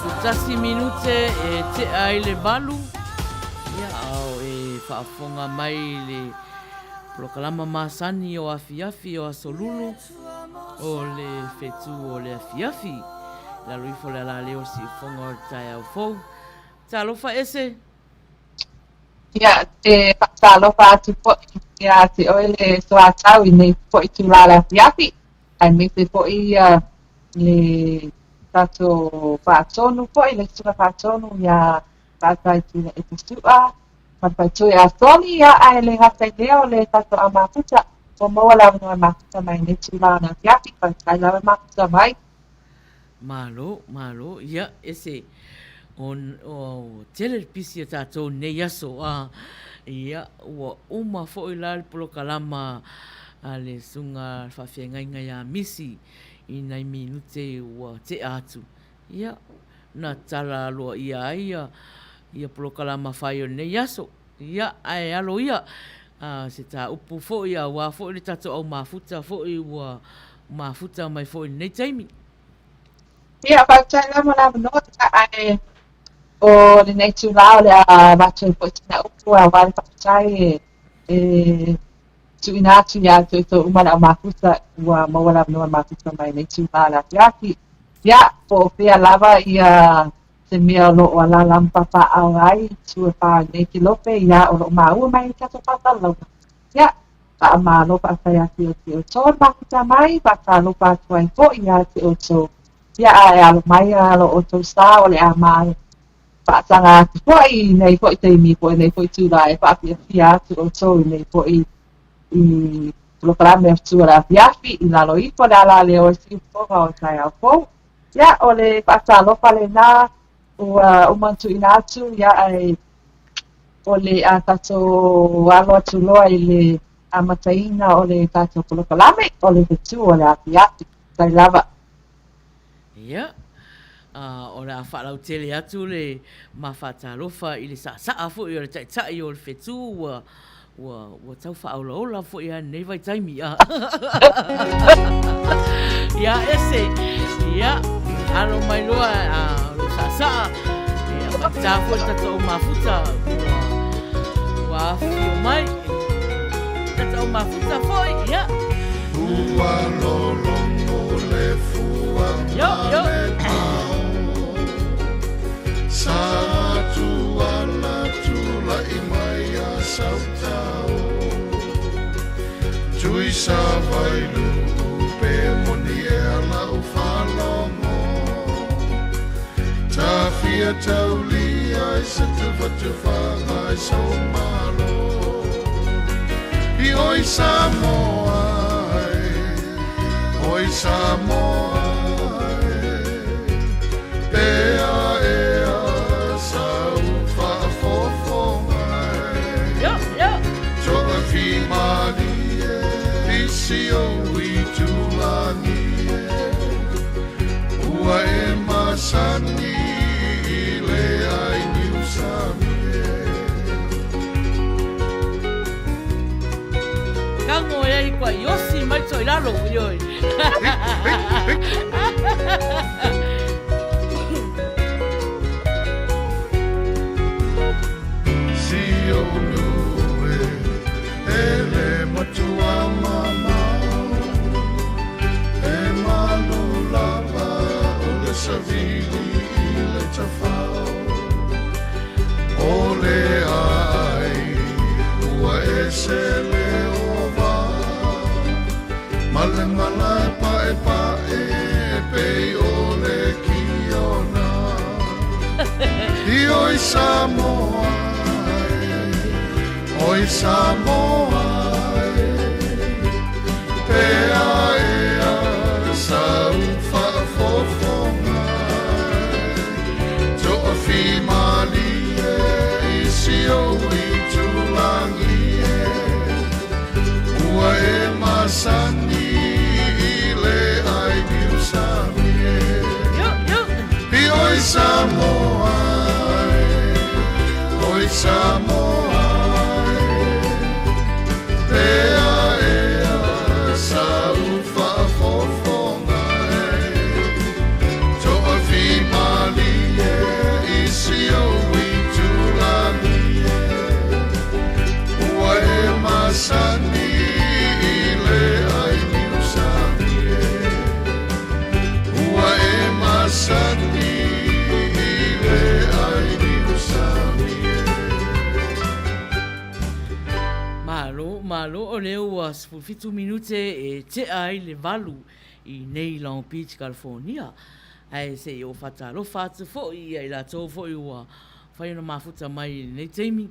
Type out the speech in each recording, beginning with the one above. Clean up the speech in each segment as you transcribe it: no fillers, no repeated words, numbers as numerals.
Ua tasi minute e tea ai le valu, ia ao e faafofoga mai i le polokalama masani o afiafi o Aso Lulu o le fetu o le afiafi. I lalo ifo o le alaleo o le siufofoga o le taeao fou. Talofa ese! Ia, e faatalofa atu foi. Ia te oe le soatau i nei foi itulā o le afiafi, aemaise foi ia le tatou faatonu foi, le susuga faatonu ia Faafetai Tuilaepa Su'a ma le faletua ia Tony, ia ae le gata i lea o le tatou au mafuta, ua maua le avanoa e mafuta mai nei itulā o le afiafi, faafetai lava mafuta mai. Malo, malo, ia, ese, o, o, tele le pisi a tatou nei aso, a, ia, ua uma foi la le polokalama a le susuga faafeagaiga ia Misi i nai minute ua tea atu. Ia, na tala aloaia ai ia, ia polokalama fai o lenei aso. Ia, ae alo ia, a, se tāupu foi aua foi le tatou au mafuta foi ua mafuta mai foi i lenei taimi. Ia, faafetai lava mo le avanoa, ae o lenei itulā o le a avatu ai foi sina upu aua le faafetai e tuuina atu ia te outou uma le au mafuta ua maua le avanoa e mafuta mai lenei itulā o le afiafi. Ia, po o fea lava ia se mea o lo o alaala ma papaaao ai i itu e fā o lenei kelope, ia, o lo o maua mai i le tatou faasalalauga. Ia, faamalo faafetai atu ia te outou le mafuta mai, faatalofa atu ai foi ia te outou. Ia, a e alo mai ia lo outou sa o le a ma faasaga atu foi i nei foi taimi po o nei foi itulā e faafiafia atu outou i nei foi i polokalame o Fetu o le Afiafi i lalo ifo o le alaleo e siufofoga o le taeao fou. Ia, o le faatalofa lenā ua uma ona tuuina atu, ia, ae o le a tatou alo atu loa i le amataina o le tatou polokalame o le Fetu o le Afiafi. Faafetai lava. Ia, a, o le a faalautele atu le ma faatalofa i le saasaa foi o le taitai o le fetu ua, ua, ua tau faaolaola foi lava i lenei vaitaimi. A. Ia, ese, ia, alo mai loa a, lo saasaa, ia, faapita foi le tatou au mafuta ua, ua afifio mai. Tatou au mafuta foi, ia. Ua lologo le fua Yo, yo. ma le pao Sa tuala tulai mai a Sautao Tui sa vailuu pe moni ea lau faalogo Tafia taulia i se tufatufaga i sou malo I oi Samoa e, oi Samoa e, Pea ea sau faafofoga e. Yo, yo. Toafimalie i si ou itulagi e, Ua e masani i le ai niusami e. Kago e ai kua iosi mai to i lalo, ioi. Si ou nuu e, e le matua mamao, E malu lava o le savili i le tafao, O le aai ua ese le ova, Ma le malae paepae pei o le kiona. I oi Samoa e, oi Samoa e, Pea ea sau faafofoga e, Toafimalie i si ou itulagi e, Ua e masani i le ai niusami e. Yo, yo. I oi Samoa e, oi Samoa e, Pea ea sau faafofoga e, Toafimalie i si ou itulagi e, Ua e masani i le ai niusami e, Ua e masani i le ai niusami e. Malo o lea ua 17 minute e tea ai le 8 i nei Long Beach, California. Ae se i ou faatalofa atu foi ia i latou foi ua mafai ona mafuta mai i lenei taimi.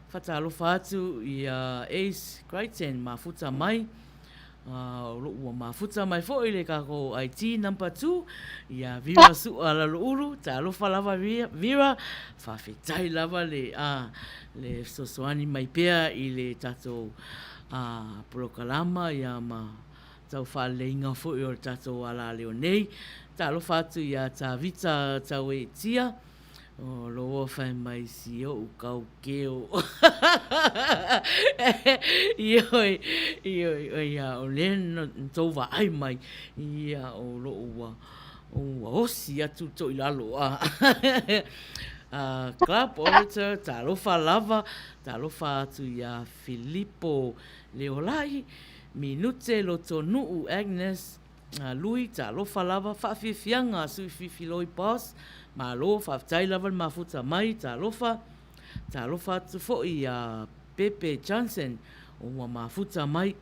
Faatalofa atu ia Ace Crichton mafuta mai. O lo ua mafuta mai foi le tatou IT number 2 ia Vira Sua Laloulu. Talofa lava Vira, faafetai lava le a le fesoasoani mai pea i le tatou polokalama ia ma tau faaleleiga foi o le tatou alaleo nei. Talofa atu ia Tavita Tauetia. O loa fai mai si oʻu kaukeo. Ioe, ioe, oi a o lea na tou vaai mai, ia o loo ua, ua osi atu to i lalo a. Club Orator, talofa lava, talofa atu ia Filipo Leolai, Minute Lotonuu Agnes, Lui, talofa lava, faafiafiaga Sui Fifiloi Boss, malo, faafetai lava le mafuta mai, talofa, talofa atu foi ia Pepe Johnson ua mafuta mai.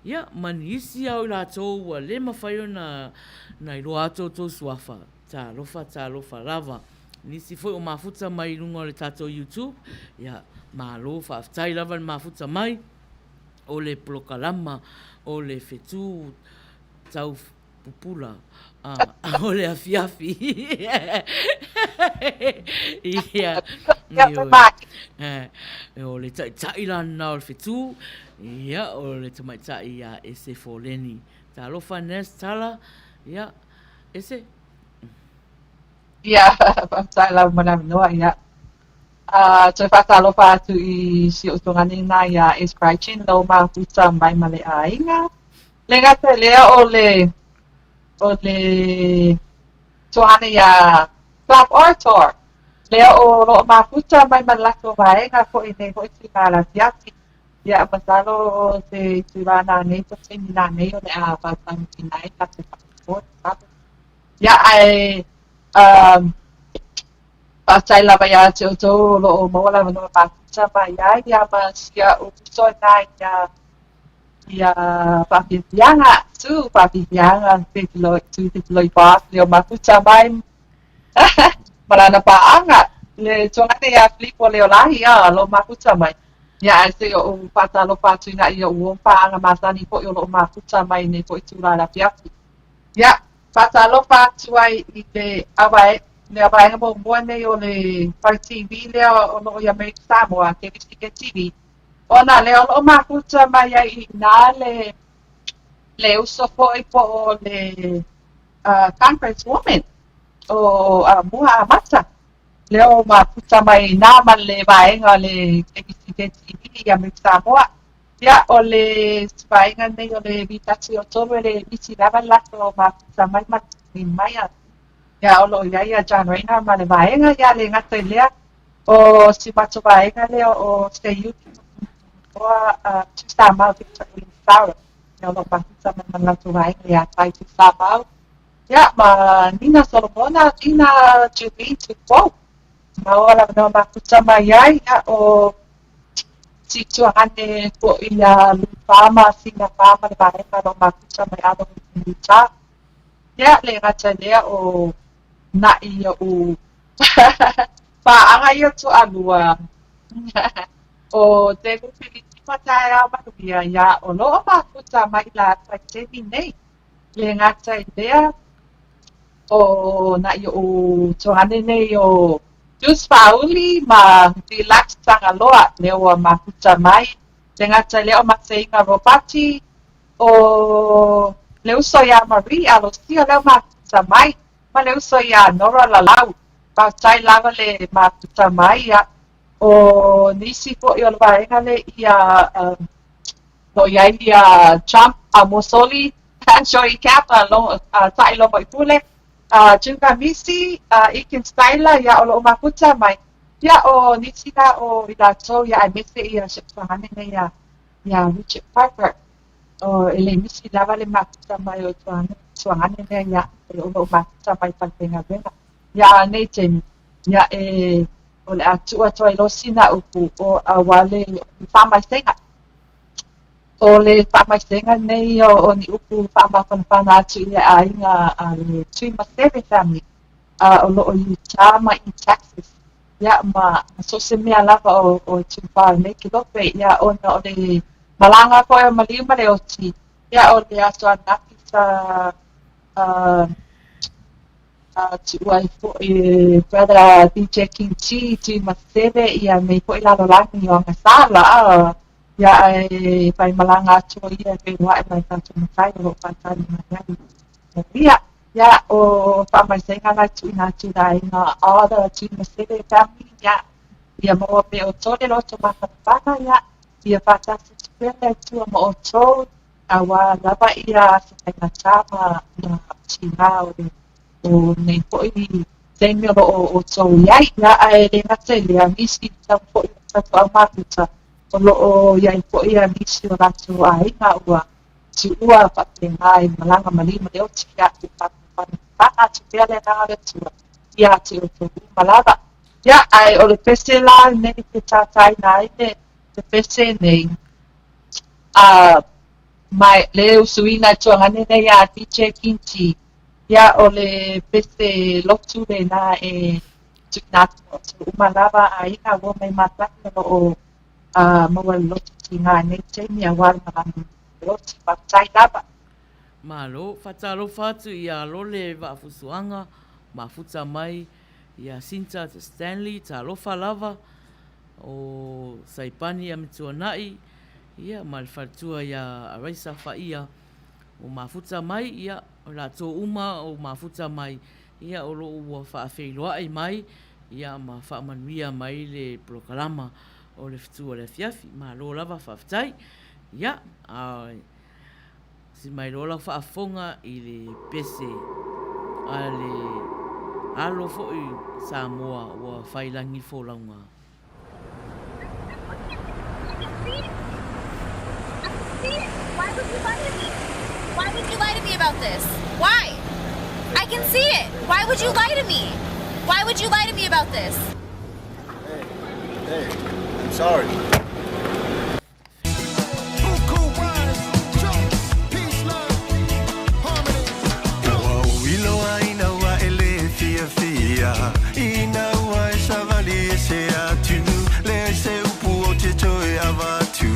Ia, ma nisi lava o i latou ua le mafai ona na iloa atu outou suafa, talofa, talofa lava. Nisi foi o mafuta mai i luga o le tatou YouTube, ia, malo, faafetai lava le mafuta mai. O le polokalama o le fetu tau pupula o le afiafi. Ia, ioe. O le taitai la lena o le fetu, ia, o le tamaitai ia Ese Foleni. Talofa Nurse Tala, ia, Ese. Ia, faafetai lava mo le avanoa, ia. Toe faatalofa atu i si ou togani lena iā Ace Crychin, lou mafuta mai ma le aiga. Le gata i lea o le o le tuahane iā Clark Orator, lea o lo o mafuta mai ma le latou vaega foi i nei foi itulā le afiafi. Ia, masalo o se itulā nanei po o se taimi nanei o le a faataunuuina ai latou faamoemoe. Ia, ae um, Faafetai lava iā te outou o lo o maua le avanoa e mafuta mai ai ia ma si a'u uso inā ia ia Faafiafiaga Sue Faafiafiaga Fefiloi Sue Fefiloi Boss lea o mafuta mai ma lana paaga le tuaga nei ia Filipo Leolahi a o lo o mafuta mai. Ia ae se i ou faatalofa atu inā i o'u paaga masani foi o lo o mafuta mai i nei foi itulā i le afiafi. Ia, Faatalofa atu ai i le awae, le vaega muamua nei o le fale TV lea o lo o i Amerika Samoa, KBCK TV, ona lea o lo o mafuta mai ai i inā le, le uso foi po o le uh, Congresswoman o uh, Mua Amata. Lea o mafuta mai i inā ma le vaega o le KBCK TV i Amerika Samoa. Ia, o le vaega nei o le V1 o 3 e le misi lava le latou mafuta mai ma le mai a. Ia, o lo o i ai ia John Rayner ma le vaega, ia le gata i lea, o si matou vaega lea o Seiuli Toa Tuisamau Victor Ulusaro, ia o lo o mafuta mai ma le latou vaega ia Tai Tuisamau, ia ma Nina Solomona, Nina Julie Tupou. Maua le avanoa mafuta mai ai, ia o si tuahane foi ia Lufa ma Sina Fa ma le vaega o lo o mafuta mai Arlington, Utah. Ia, le gata i lea o naʻi oʻu paaga ia toalua o David Filitima taeao manuia ia o lo o mafuta mai lāua i taimi nei. Le gata i lea o naʻi oʻu tuahane nei o Deuce Faauli ma Deluxe Tagaloa lea ua mafuta mai. Le gata i lea o Maseiga Robati, o le uso iā Marie Alosia lea ua mafuta mai, ma le uso iā Nora Lalau. Faafetai lava le mafuta mai. Ia, o nisi foi o le vaega lea ia um, lo i ai ia Trump Amosoli, Joey Kappa, lo, Taʻi Lomoipule, A Juga Misi, a Ekin Styler, ia o lo o mafuta mai, ia o nisi la o i latou ia aemaise ia si ou tuahane nei ia ia Richard Piper, o e le misi lava le mafuta mai o tuahane tuahane lea ia o lo o mafuta mai falefaigaluega. Ia a nei taimi, ia e o le a tuu atu ai loa sina upu o aua le faamaisega. O le faamaisega lenei o ni upu faamafanafana atu i le aiga a le Tuimaseve family o lo o i Utah ma i Texas, ia, ma so o se mea lava o Tufa i lenei kelope, ia, ona o le malaga foi o Maliu ma Leoti, ia, o le aso ananafi sa tuua ai foi e Brother DJ King G Tuimaseve ia nei foi lalolagi o agasala, ia, ae faimalaga atu o ia e feiloai ma le tatou Matai o lo o faatali mai ai mo ia. Ia, o faamaisega la e tuuina atu i le aiga all the Tuimaseve family, ia, ia maua pea outou le loto mafanafana, ia, ia faatasi atu pea le Atua ma outou, aua lava ia se faigata ma tiga o le o nei foi taimi o lo o outou i ai. Ia, ae le gata i lea, nisi tau foi o tatou aumakuta o lo o i ai foi ia nisi o latou aiga ua tuua faapena i malaga maliu ma le oti, ia, e faamafanafana atu pea le agaga o le Atua ia te outou uma lava. Ia, ae o le pese la lenei e tātāina ai le pese nei, a ma le usuina e tuagane nei a DJ King G, ia, o le pese lotu lena e tuuina atu mo outou uma lava aiga ua mai matagi o lo o maua le lotu tiga i nei taimi aua le malaga mai le oti. Faafetai lava. Malo, faatalofa atu ia Lole Vaafusuaga, mafuta mai ia Sinta Stanley, talofa lava, o Saipani Amituanai, ia ma le faletua ia Araisa Faia, o mafuta mai, ia, o latou uma o mafuta mai, ia o lo o ua faafeiloai mai, ia ma faamanuia mai le polokalama o le fetu o le afiafi. Malo lava faafetai. Ia, a si mai loa lau faafofoga i le pese a le alo foi Samoa ua fai lagi folauga. Why would you lie to me? Why would you lie to me about this? Why? I can see it. Why would you lie to me? Why would you lie to me about this? Hey, hey, I'm sorry. Ua ou iloa ina ua e le fiafia, Ina ua e savali ese atu, Leai se upu ou te toe avatu,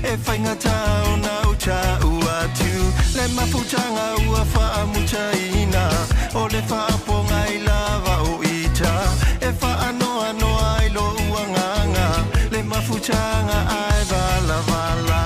E faigata ona ou tau atu, Le mafutaga ua faamutaina, O le faapoga i lava o ita, E faanoanoa ai lou agaga, Le mafutaga ae valavala.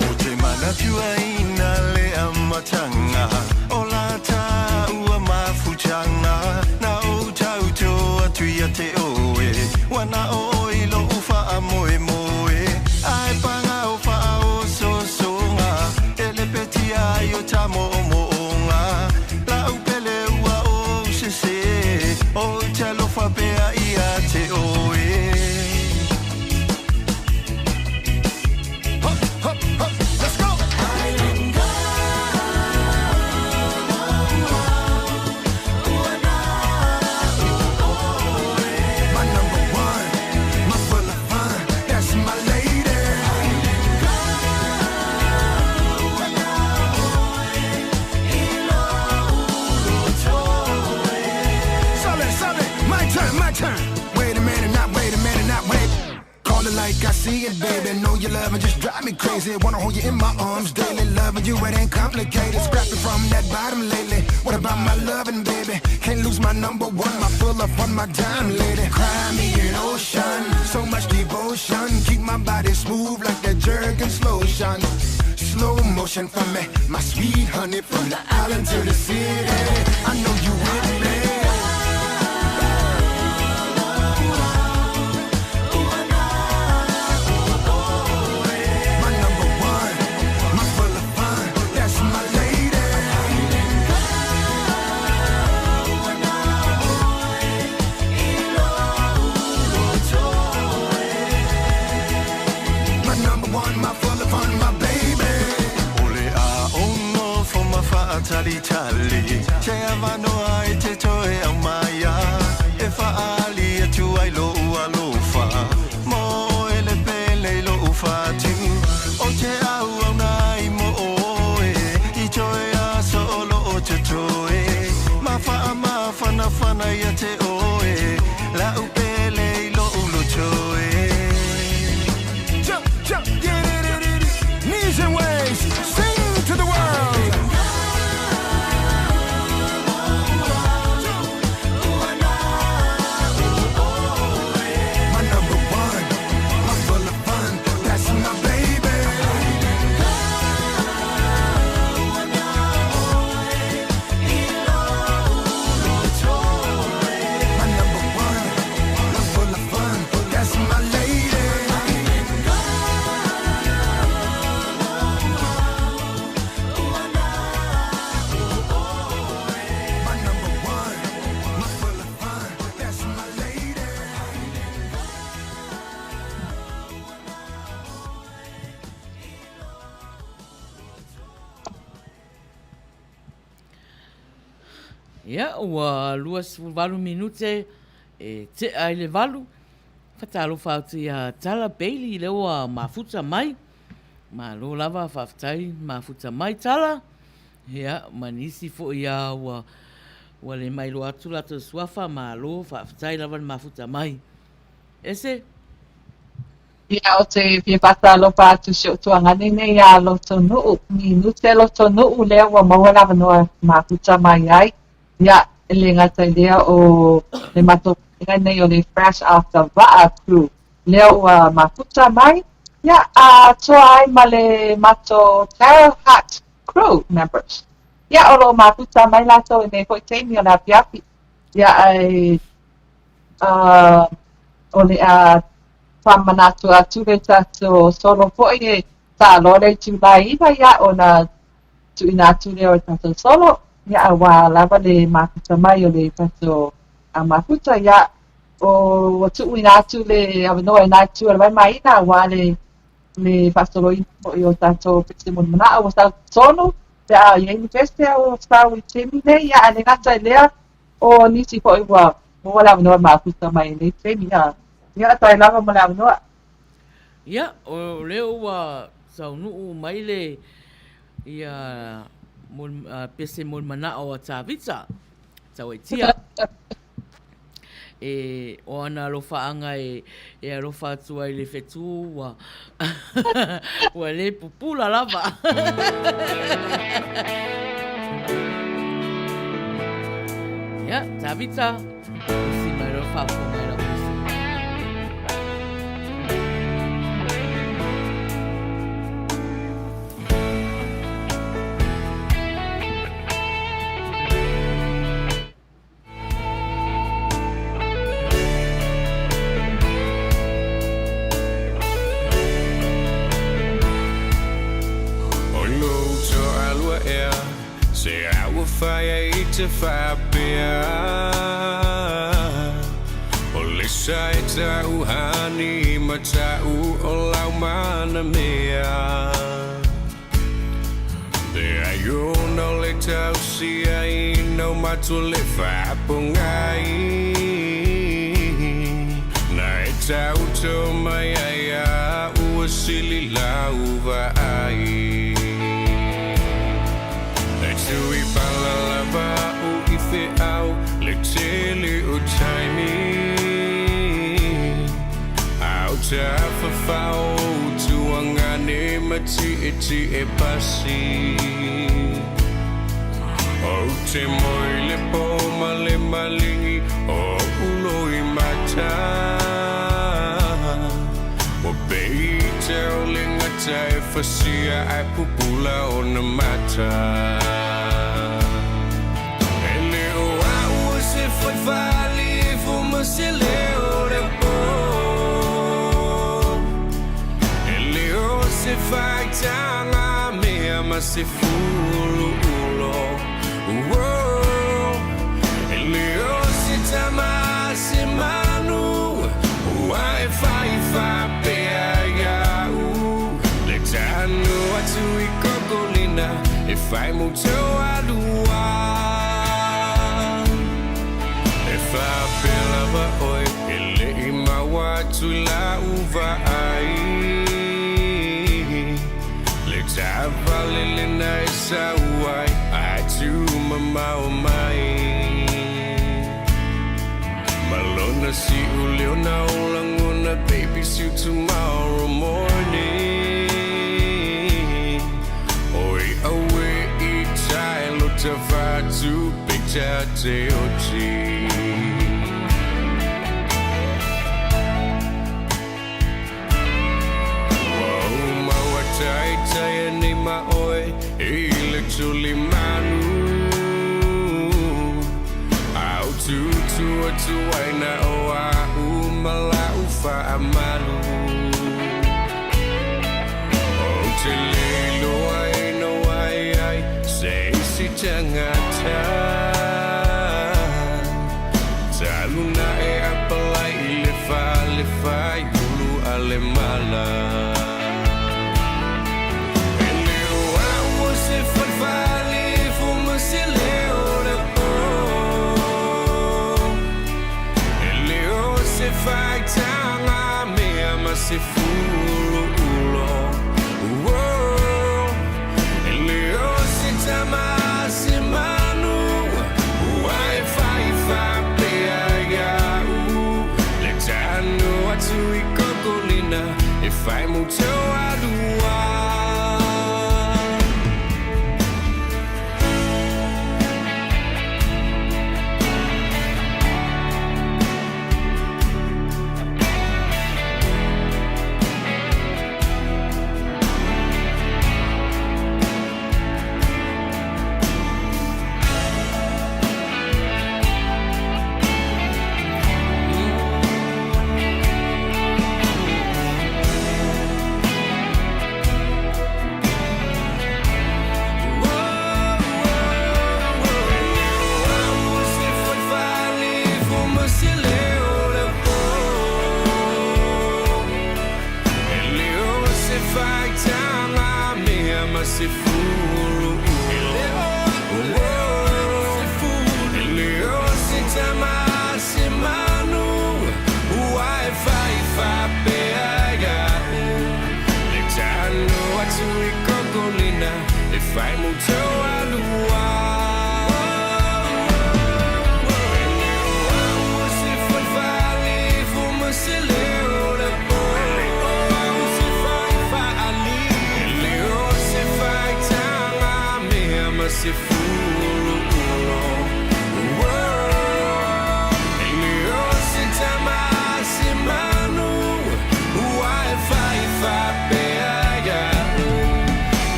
Ou te manatuaina le amataga o la tāua mafutaga, Na ou tauto atu ia te oe, Ua na oe i lou faamoemoe, Ae paga o faaosoosoga, E lepetia ai o ta moomooga, Lau pele ua ou sese, Ou te alofa pea ia te oe. My number one, my full of fun, that's my lady. Sale, sale, my turn, my turn. Wait a minute, not wait a minute, not wait. Call it like I see it, baby. Know you love and just drive me crazy. Wanna hold you in my arms daily. Loving you, it ain't complicated. Scrapping from that bottom lately. What about my loving, baby? Can't lose my number one, my full of fun, my dime lady. Cry me an ocean, so much devotion. Keep my body smooth like that Jergens lotion. Slow motion for me, my sweet honey, from the island to the city. I know you with me. My number one, my full of fun, that's my lady. My number one, my full of fun, my baby. O le aonofo ma faatalitali se avanoa e te toe aumaia e faaali atu ai lou mafana ia te oe La'u pele i lo'u loto e Jump, jump, get it, it, it, it. Knees and waves, sing to the world. My number one, my full of fun, that's my baby. My number one, my full of fun, that's my lady. My number one, my full of fun, that's my lady. Ia, ua 28 minute e tea i le valu. Faatalofa atu ia Tala Bailey lea ua mafuta mai. Malo lava, faafetai mafuta mai Tala. Ia, ma nisi foi a ua ua le mailoa atu latou suafa, malo, faafetai lava le mafuta mai. Ese. Ia, ou te fia faatalofa atu si ou tuagane nei iā Lotonuu, Minute Lotonuu lea ua maua le avanoa e mafuta mai ai. Ia, e le gata i lea o le matou vaega nei o le Fresh After Va'a Crew lea ua mafuta mai, ia, atoa ai ma le matou Tarot Hut Crew members. Ia, o lo o mafuta mai latou i nei foi taimi o le afiafi. Ia, ae o le a faamanatu atu le tatou solo foi e taaloa le itulā 9 ia ona tuuina atu lea o le tatou solo ia aua lava le mafuta mai o le tatou mafuta ia o ua tuuina atu le avanoa i na itu o le vai maina aua le le faasoloina foi o tatou pese mulimanao ua sau tonu pe a i ai ni pese ua sau i taimi nei ia ae le gata i lea O nisi foi ua maua le avanoa e mafuta mai i nei taimi, a ia faafetai lava mo le avanoa. Ia, o lea ua taunuu mai le ia pese molimanao a Tavita, Tauaitia. E, o ana alofaaga e, e alofa atu ai i le whetū ua, ua le pupula lava. Ia, Tavita, usi mai loa faafofoga mai lau pese. O lou toalua ea Se a ua fai ai i te faapea O le sa e tau hani ma tau o lau mana mea Leai ona o le tausia ina o matou le faapogai Na e tauto mai ai a ua sili lau vaai E tui pala lava au i feau le tele o taimi A o tafafao o tuagane ma tietie pasi Ou te moe i le po ma le maligi o oʻu loimata Ua pei te o le gata e fasia ae pupula ona mata E le o a'u o se fai faalifo ma se leo le po E le o se faitaga mea ma se fuluulo E le o se tama se manu Ua e fai faapea ia'u Le tanu atu i Kokolina E fai mo Toalua E faapea lava oe e le i maua atu i lau vaai Le taavale lena e sau ai ae tumamao mai. na si'u leo na o lagona Baby see you tomorrow morning Oi awe i tai lo ta fatu pe ta te oti Ua ou mau a taitai nei ma oe i le tuli manu A o tutu atu ai na o a'u ma la'u fa'amalu Ou te le iloa ina wai ai se isi tagata Talu naʻe a palai i le fale faiulu a le mala E le o a'u o se falefale ifo ma se leo le pō E le o se faitaga mea ma se fuluulo E le o se tama a se manu Ua e fai faapea ia'u Le tanu atu i Kokolina E fai mo tau alua.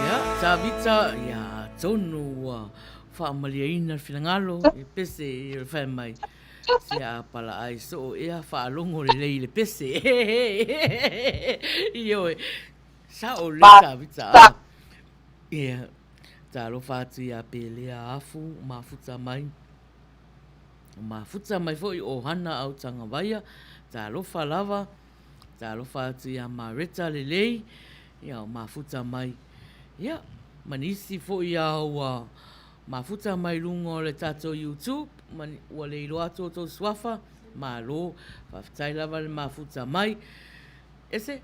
Ia, Tavita, ia, atonu ua faamaliaina le finagalo i pese i le fai mai. Se a pala ai soo ea faalogo lelei i le pese. Ioe, sao lelei Tavita. Ia, talofa atu ia Pelea Afu, mafuta mai. Mafuta mai foi o Hana Autagavaia, talofa lava. Talofa atu ia Mareta lelei, ia o mafuta mai. Ia, ma nisi foi a ua mafuta mai luga o le tatou YouTube, ma ua le iloa atu outou suafa, malo, faafetai lava le mafuta mai. Ese?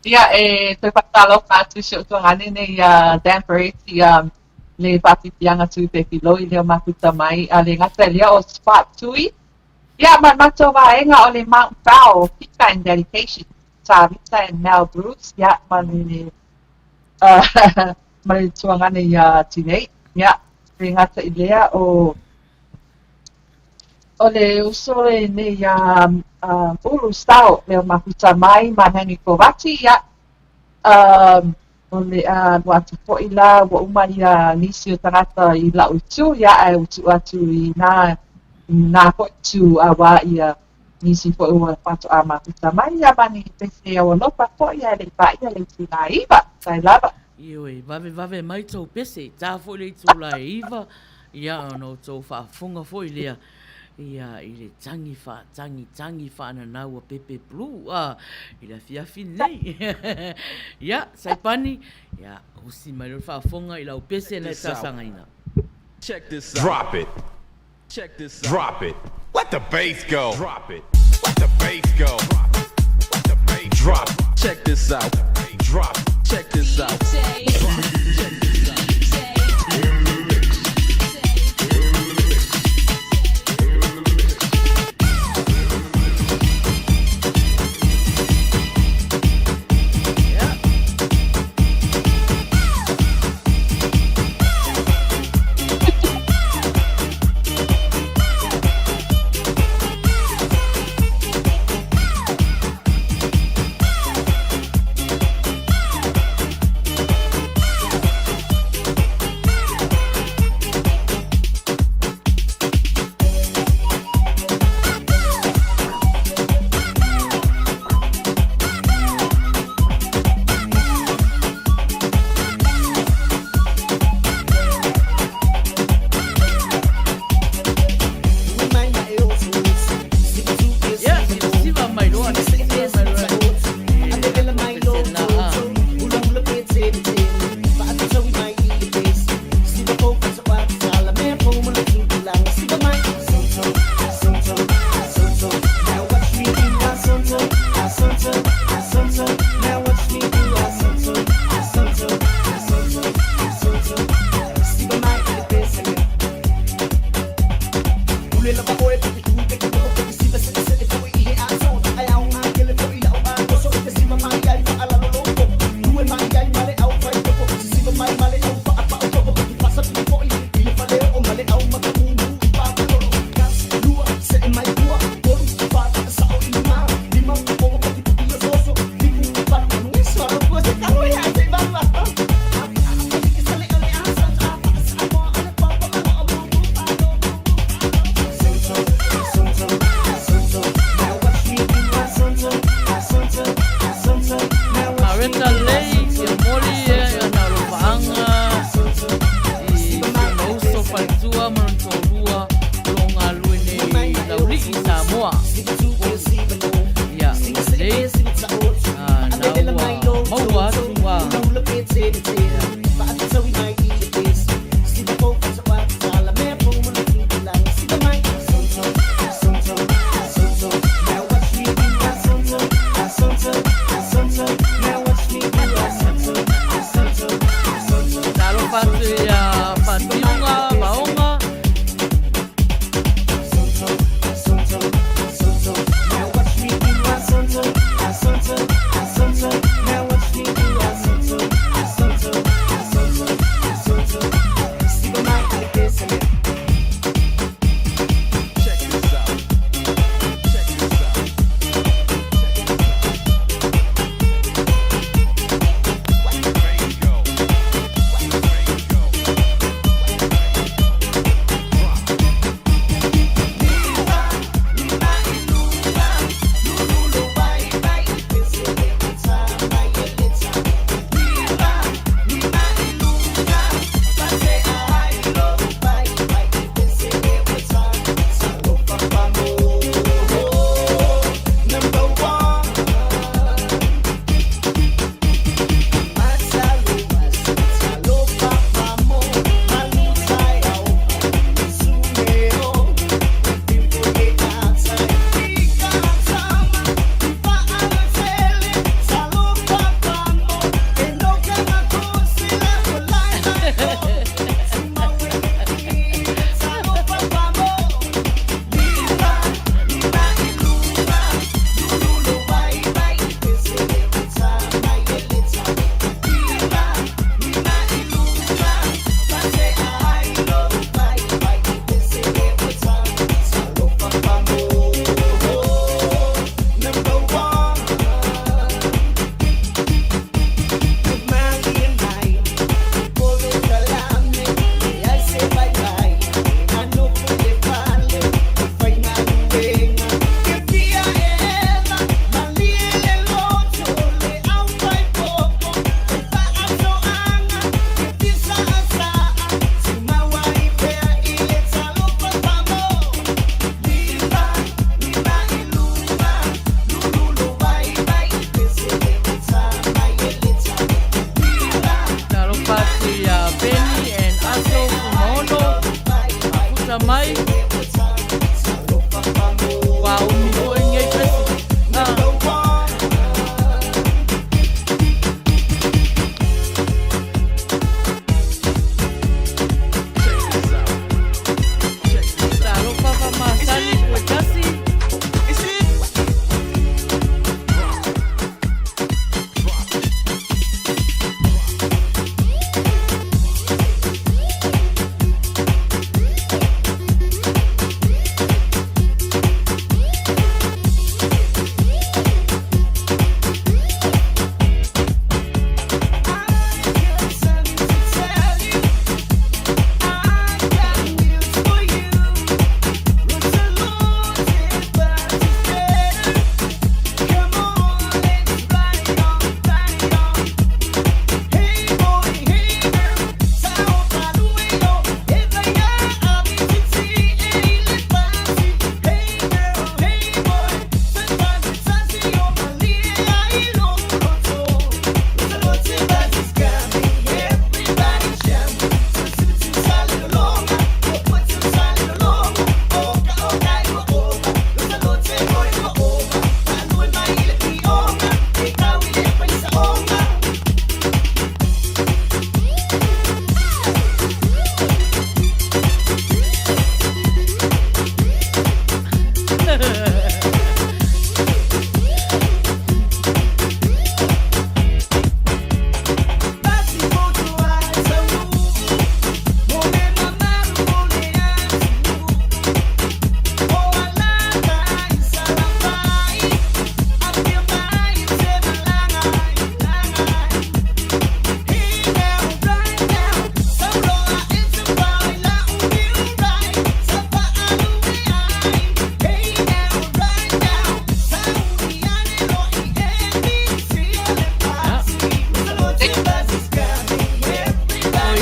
Ia, e toe faatalofa atu i si ou tuagane nei ia Dan Peretti, ia le faafiafiaga tui pefiloi lea o mafuta mai, a le gata i lea o Spark Tui, ia ma le matou vaega o le Mount Fowl, Fika and Dedication, Tavita and Mel Bruce, ia ma le ma le tuagane ia Tinei, ia le gata i lea o O le uso lenei iā Ulu Stao lea o mafuta mai ma Henry Kovati, ia, o le alu atu foi la ua uma ia nisi o tagata i la'u itu, ia, ae ua tuu atu i nā, i nā foi itu auā ia nisi foi ua faatoa mafuta mai, ia ma ni pese aualofa foi ae le i paia le itulā 9, tai lava. Ioe, vavevave mai tou pese, tā foi le itulā e 9, Ia, ona outou faafofoga foi lea, ia, i le tangi faatangi, tangi faananau a Pepe Blue, a, i le afiafi lenei. Ia, Saipani, ia, usi mai loa le faafofoga i lau pese na e talosagaina. Check this out. Drop it. Check this out. Drop it. Let the bass go. Drop it. Let the bass go. Drop it. Let the bass drop. Check this out. Drop. Check this out. Drop. Check this out. Ia. Ia, siva mai loa, siva mai loa i le pesena a. Mareta lelei e momoli ona alofaaga i si ona uso faletua ma lona toalua o lo o galulue nei i Laulii i Samoa. Ia, lelei, na ua maua atu a. Ia. mai. Ua umi foi lenei pese. Talofa faamasani Puetasi.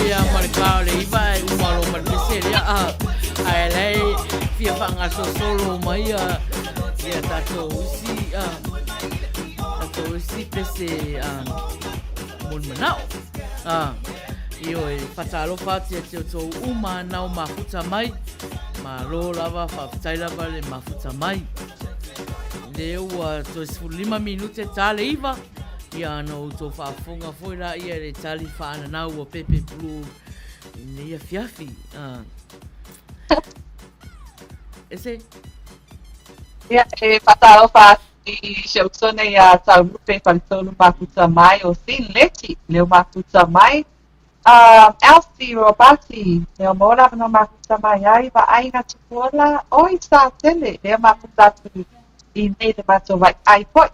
Ia ma le ka o le iva e uma loa ma le pese lea ae la e fia faagasolosolo mai ia ia tatou isi tatou isi pese mo le manao. Ioe, faatalofa atu ia te outou uma nao mafuta mai. Malo lava, faafetai lava le mafuta mai. Lea ua toe 15 minute ta le iva, ia na outou faafofoga foi laia i le tali faananau a Pepe Blue i lenei afiafi. Ese? Ia, e faatalofa atu i si ou uso nei ia Taulupe Faletolu Mafuta mai o Sinleti, leo mafuta mai. Elsie Robati, leo maua le avanoa mafuta mai ai, Vaaiga Tupuola, oi Satele, lea mafuta atu i nei le matou vaiai foi.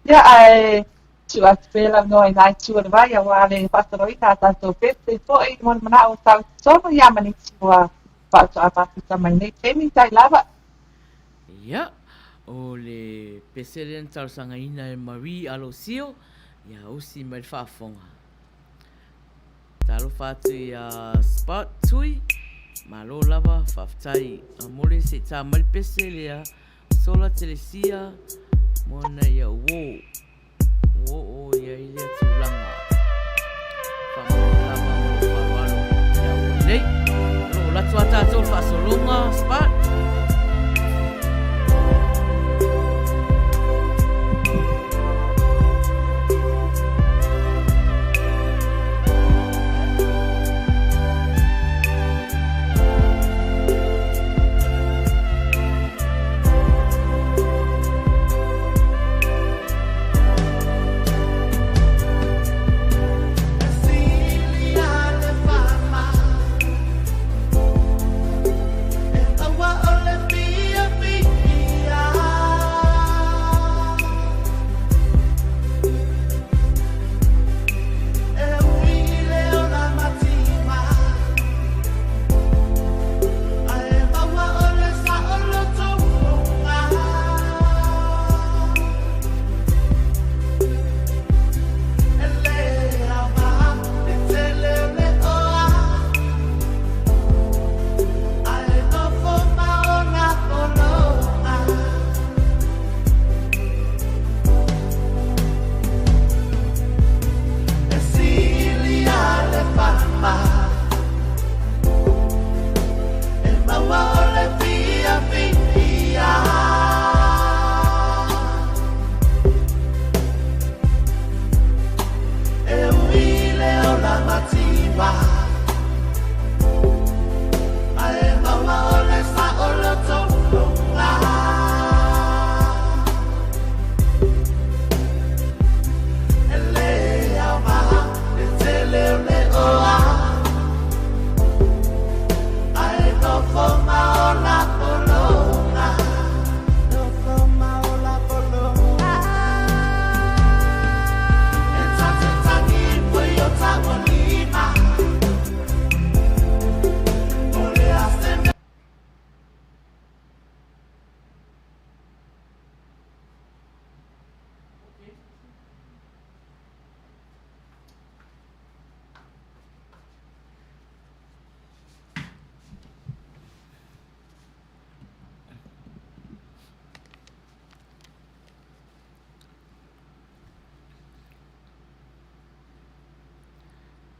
Ia, ae tuu atu pea le avanoa i nai itu o le vai aua le faasoloina a tatou pese foi mo le manao o tau i totonu ia ma nisi ua faatoa mafuta mai nei taimi tai lava. Ia, o le pese lea na talosagaina e Marie Alosio, ia usi mai le faafofoga. Talofa atu ia Spot Tui, malo lava, faafetai. Amole se i tā mai le pese lea, Sola Telesia, mona ia uo. Ua oo i ai lea tulaga. Faamalo lava mo lou faaaloalo ia ua nei. O lo o latu a tatou le faasologa, Spot.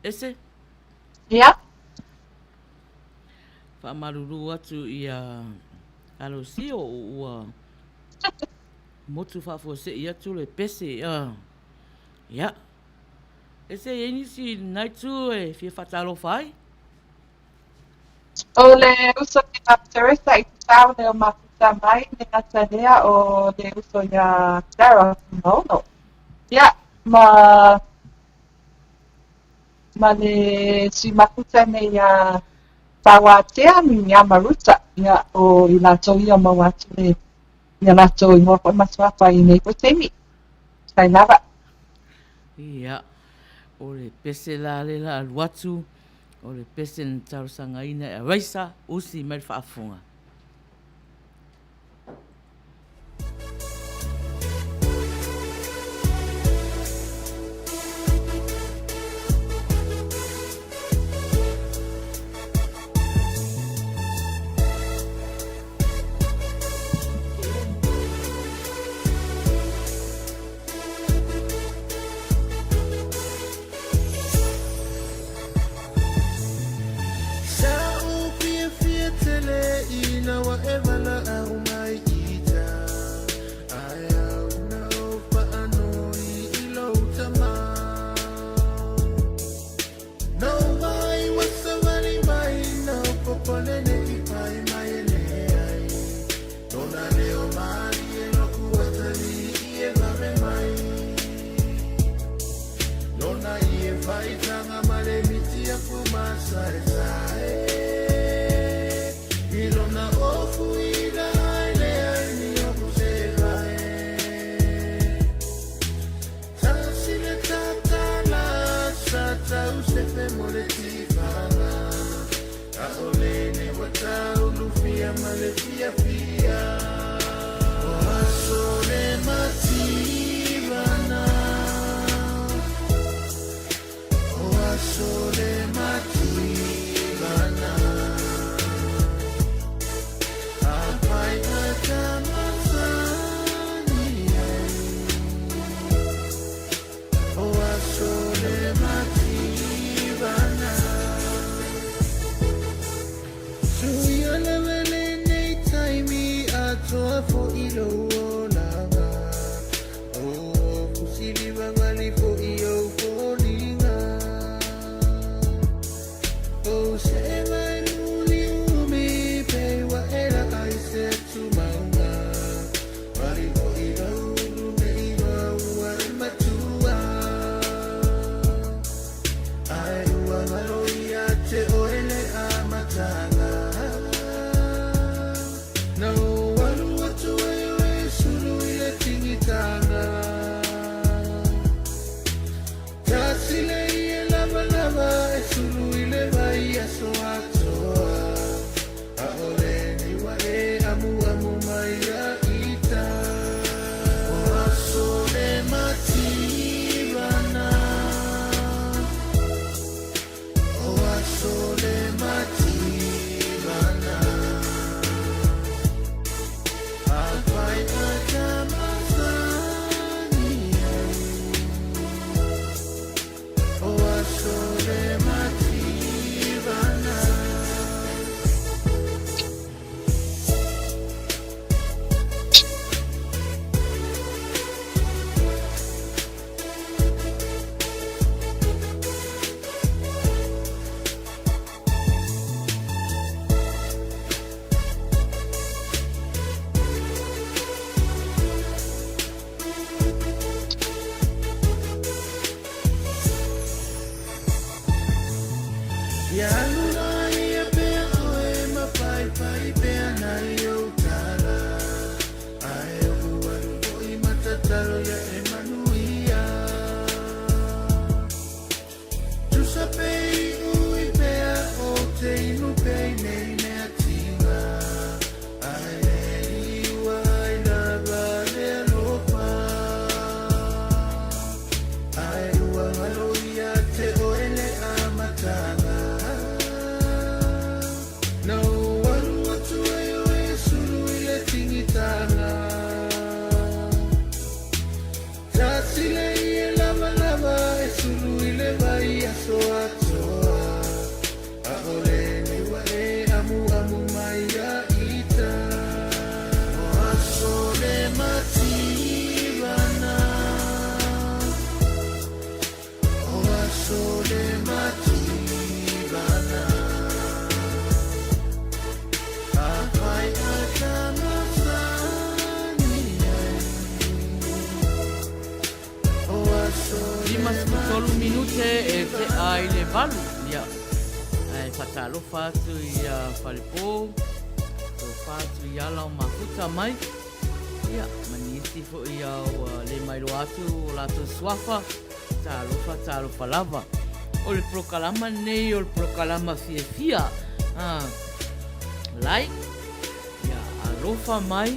Ese? Ia. Faamalulu atu ia Alosio ua motu faafuasei atu le pese. Ia. Ese e i ai nisi i lena itu e fia faatalofa ai? O le uso ia Teresa i te taone o Makuta mai le gata lea o le uso ia Sarah Fuimaono. Ia, ma, ma le sui Makuta nei ia Tauatea Mimiama Ruta, ia, o i latou ia o maua atu le, ia latou ingoa foi ma suafa i nei foi taimi. Faafetai lava. Ia, o le pese la le la alu atu, o le pese na talosagaina e Araisa, usi mai le faafofoga. Ia alu loa ia pea oe ma paipai pea nai ou tala. Ae oku alu foi ma tatalo ia e manuia. Tusa pe iu i pea o te inu pea i nei mea tinga. Ae le iu ai lava le alofa. Ae ua galo ia te oe le amataga. Na ou alu atu ai oe e sulu i le tingitaga. Tasi le ie lavalava e sulu i le vai aso atoa. Aʻole nei ua e amuamu mai ia ita. O aso le mativana. O aso le mativana. Afai ata masani ai. O aso le 53 minute e tea i le 8. Ia, ae faatalofa atu i a Falepo, tofa atu i ala o mafuta mai. Ia, ma nisi foi ia ua le mailoa atu o latou suafa, talofa, talofa lava. O le polokalama lenei o le polokalama fiafia. Ah, like, ia, alofa mai,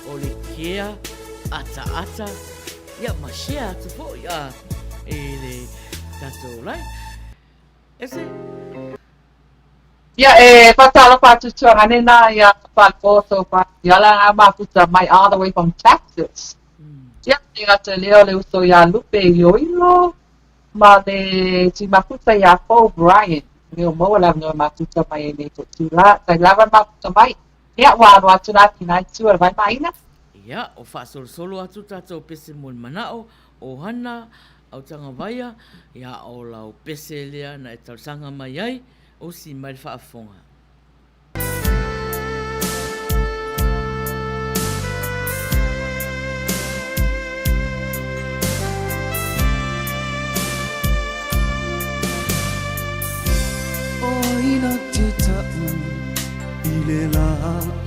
o le kea, ataata, ia, ma share atu foi, ah, i le tatou like. Ese? Ia, e whakatalofa atu tuagane nā i a Whalepoto Whatiala ngā mafuta mai all the way from Texas. Ia, te ngata leo le uso i a Lupe Ioilo ma le tī mafuta i a Paul Bryan. Leo maua le avanoa mafuta mai e nei tō tū la, tai lava mafuta mai. Ia, ua alo atu la ki nā itu o le vai maina. Ia, o faasolosolo atu tātou pese mo le manao, ohana, autagavaia, ia o lau pese lea na e talosaga mai ai, osi mai le faafofoga. O ai na te ta'u i le la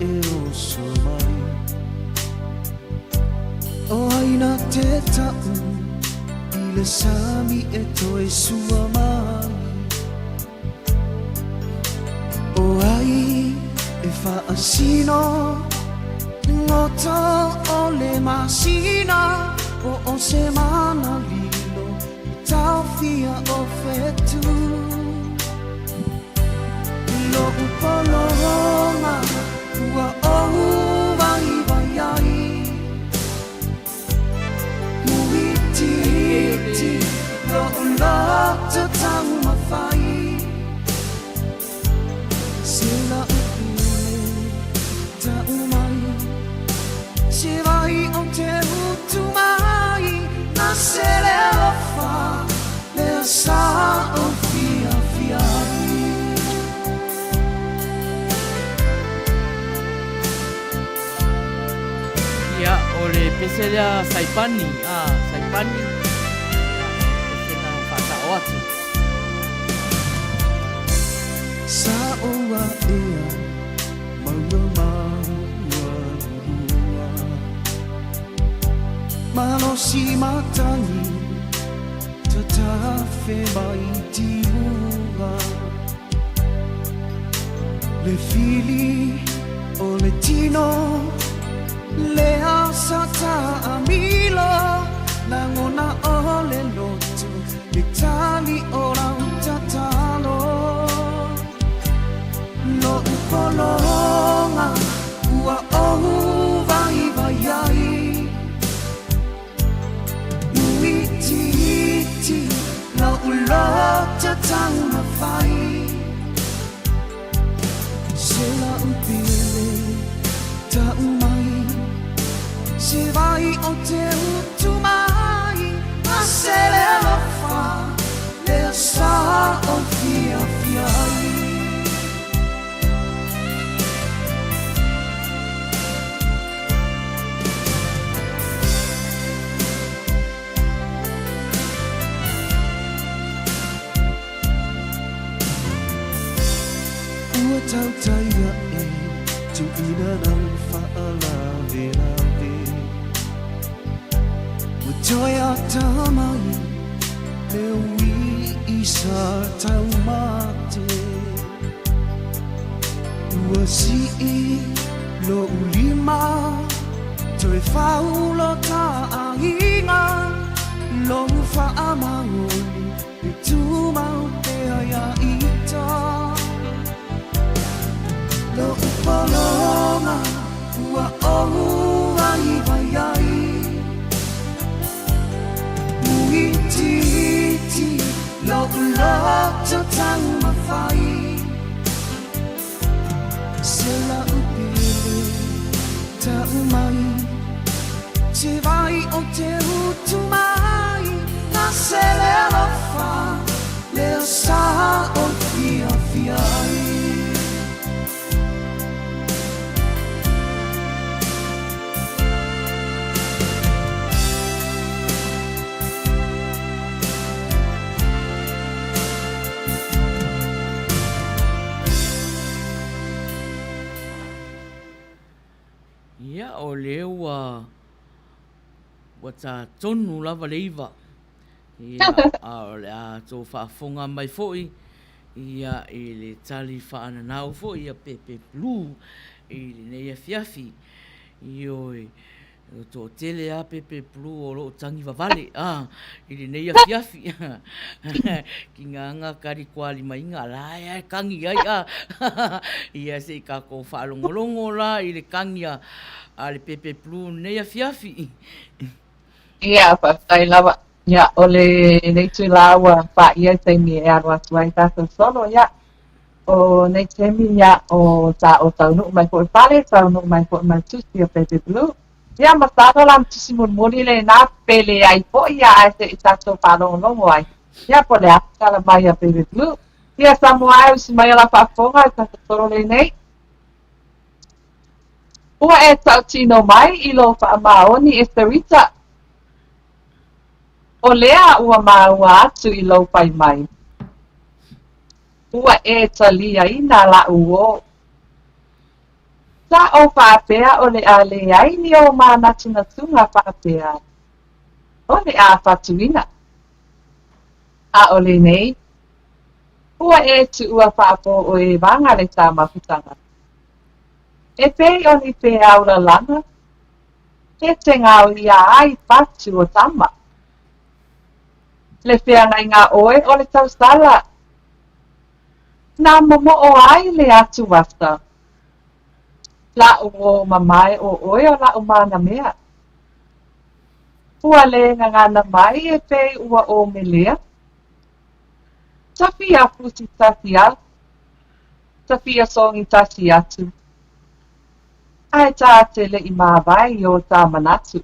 e oso mai. O ai na te ta'u i le sami e toe sua mai. O ai e faasino goto o le masina po o se mana lilo i taofia o fetu. Lo'u pologa ua ou vaivai ai. Muitiiti lo'u loto taumafai. Se la'u pele ta'u mai. Se vai o te utu mai. Na se le alofa lea sa ou fiafia ai. Ia, o le pese lea Saipani, a, Saipani, ia, pese na whaatao atu. Sa ou aea maua maua lua. Malosi matagi tatafe mai tiuga. Le fili o le tino lea sa taamilo. Lagona o le loto le tali o lau tatalo. Lo'u pologa ua ou vaivai ai. Muitiiti lo'u loto taumafai. Se la'u pele ta'u mai. Se vai o te utu mai. A se le alofa lea sa ou fiafia ai. tautai a'e tuuina nau faalavelave. Ua toe ata mai le ui i sa taumate. Ua sii lou lima toe fau lo ta aiga lou faamaoni e tumau pea ia ita. Lou pologa ua ou vaivai ai Itiiti lou loto taumafai Se lau pele tau mai Te vai o te utu mai Na se le alofa lea sa ou fiafia ai. Ia, o lea ua, ua tā tonu lava le iva. Ia, a o le a tou faafofoga mai foi, ia, i le tali faananau foi a Pepe Blue i lenei afiafi. Ioe, e toatele lava Pepe Blue o lo o tagi vavale, a, i lenei afiafi. Ki ngā kari kualimaiga la e ae kagi ai, a. Ia, se i kākou faalogologo la i le kagi a le Pepe Blue i lenei afiafi. Ia, faafetai lava. Ia, o lenei itulā ua paia i taimi e alo atu ai tātou solo, ia. O nei taimi, ia, o tā o taunuu mai foi pale, taunuu mai foi ma le tusi a Baby Blue. Ia, masalo la ma tusi mulimuli lena, pe leai foi, ia, ae se i tātou faalogologo ai. Ia, po o le a se tala mai a Baby Blue. Ia, Samoa e, usi mai a la faafofoga i le tatou solo lenei. Ua e tautino mai i lou faamaoni, Esterita. O lea ua māua atu i lou pai mai. Ua e taliaina laʻu uō. Sa ou faapea o le a leai ni ou mānatunatuga faapea o le a fatuina. A o lenei, ua e tuua faapōʻoewaga le tā mafutaga. E pei o ni peau lalana, e te ngaoia ai patu o tama. Le feagaiga oe o le tausala, na momoo ai le atu asa. Laʻu ō mamae o oe o laʻu manamea. Ua le gagana mai e pei ua o melea. Tafia fusi tasi a, tafia songi tasi atu. Ae tā te leʻi māwae i o tā manatu.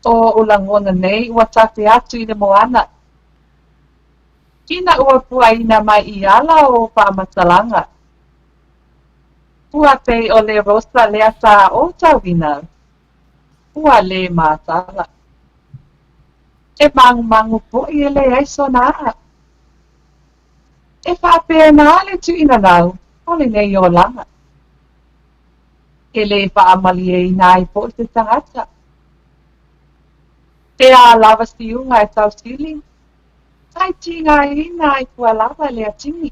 O oʻu lagona nei ua tafe atu i le moana. Ina ua puaina mai i ala o faamatalaga. Ua pei o le rosa lea sa ou tauina. Ua le mātala. E magumagu poʻi e leai sona aʻa. E faapena le tuuina nau o lenei olaga. E lē faamalieina ai poʻi se tagata. Pe a lava siuga e tausili, ae tigaina ai fua lava le atigi.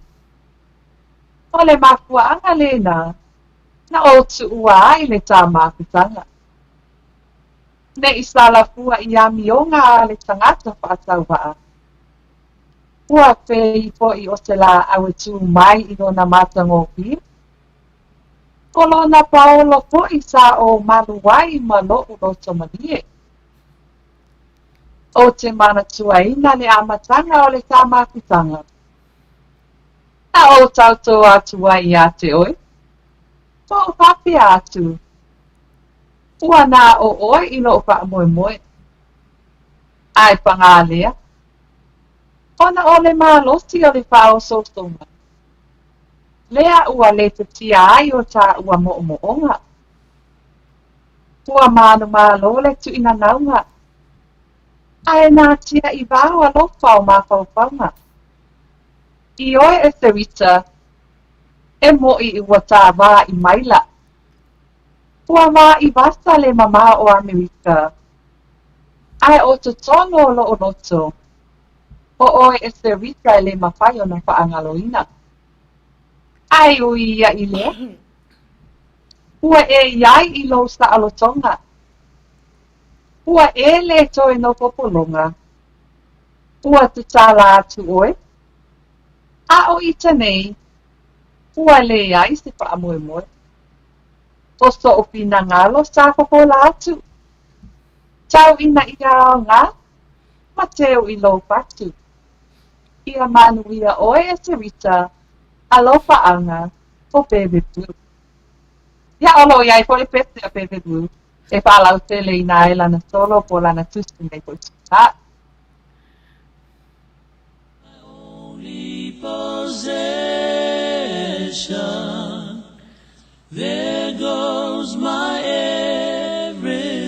O le mafuaaga lena na ou tuua ai le tā mafutaga. Ne i sala fua i amioga a le tagata faatauvaa. Ua pei foʻi o se lāʻau e tū mai i lona matagofie. O lona paolo foʻi sa ou malu ai ma loʻu loto malie. Ou te manatuaina le amataga o le tā mafutaga. Na ou tautō atu ai iā te oe, ma ou faapea atu, Ua nā ʻo ʻoe i loʻu faamoemoe. Ae pagā lea, ona o le malosi o le faaosoosoga, lea ua letetia ai o tāua moʻomoʻoga. Ua manumalo le tuʻinanauga, a e natia i vao alofa o mafaufauga. Ioe Esterita. E mōʻi ua tāwāʻi maila. Ua māʻiwasa le mamao o ʻAmerika. Ae o totonu o loʻu loto, ʻo ʻoe e Serita e le mafai ona faʻagaloina. Ae ui iaʻi lea. Ua e iai i lou saʻalotoga. Ua e le toe nofo pologa. Ua tatala atu ʻoe. A ʻo ita nei, ua leai se faamoemoe. ʻO soʻu finagalo sa kokola atu. Tau ina ia aoga, ma teu i lou fatu. Ia manuia ʻoe e Serita, alofa anga, o Bebe Blue. Ia o lo iai foi le pese a Bebe Blue e faalautele i nā e lana solo po lana tusi nei foi sweetheart. My only possession, there goes my everything.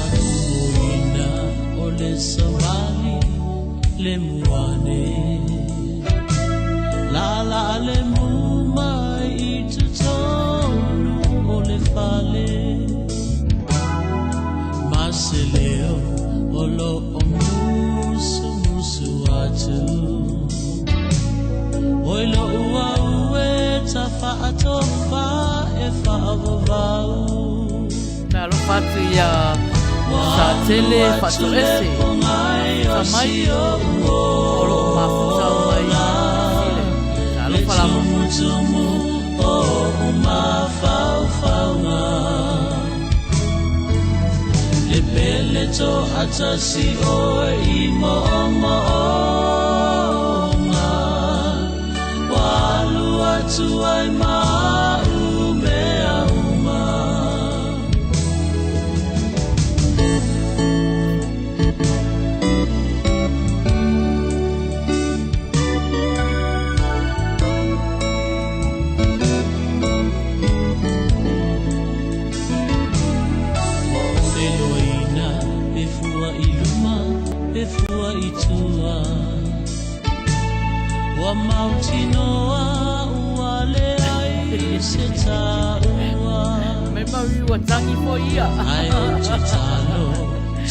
Matumoina o le savali le muane Lala le mu mai i totonu o le fale Ma se leo o lo o musumusu atu Oi lo'u au e tafaatofa e faavavau. Talofa atu ia Satele Faatoese Mafuta mai o loo mafuta mai Sile. Talofa lava. Le pele to atasi oe i mo'omo'oga Ua alu atu ai ma au mea uma. Ua ʻole loina e fua i luma, e fua i tua. Ua mautinoa ua leai se taua. Mai maui ua tangi foi ia. Ae o te talo,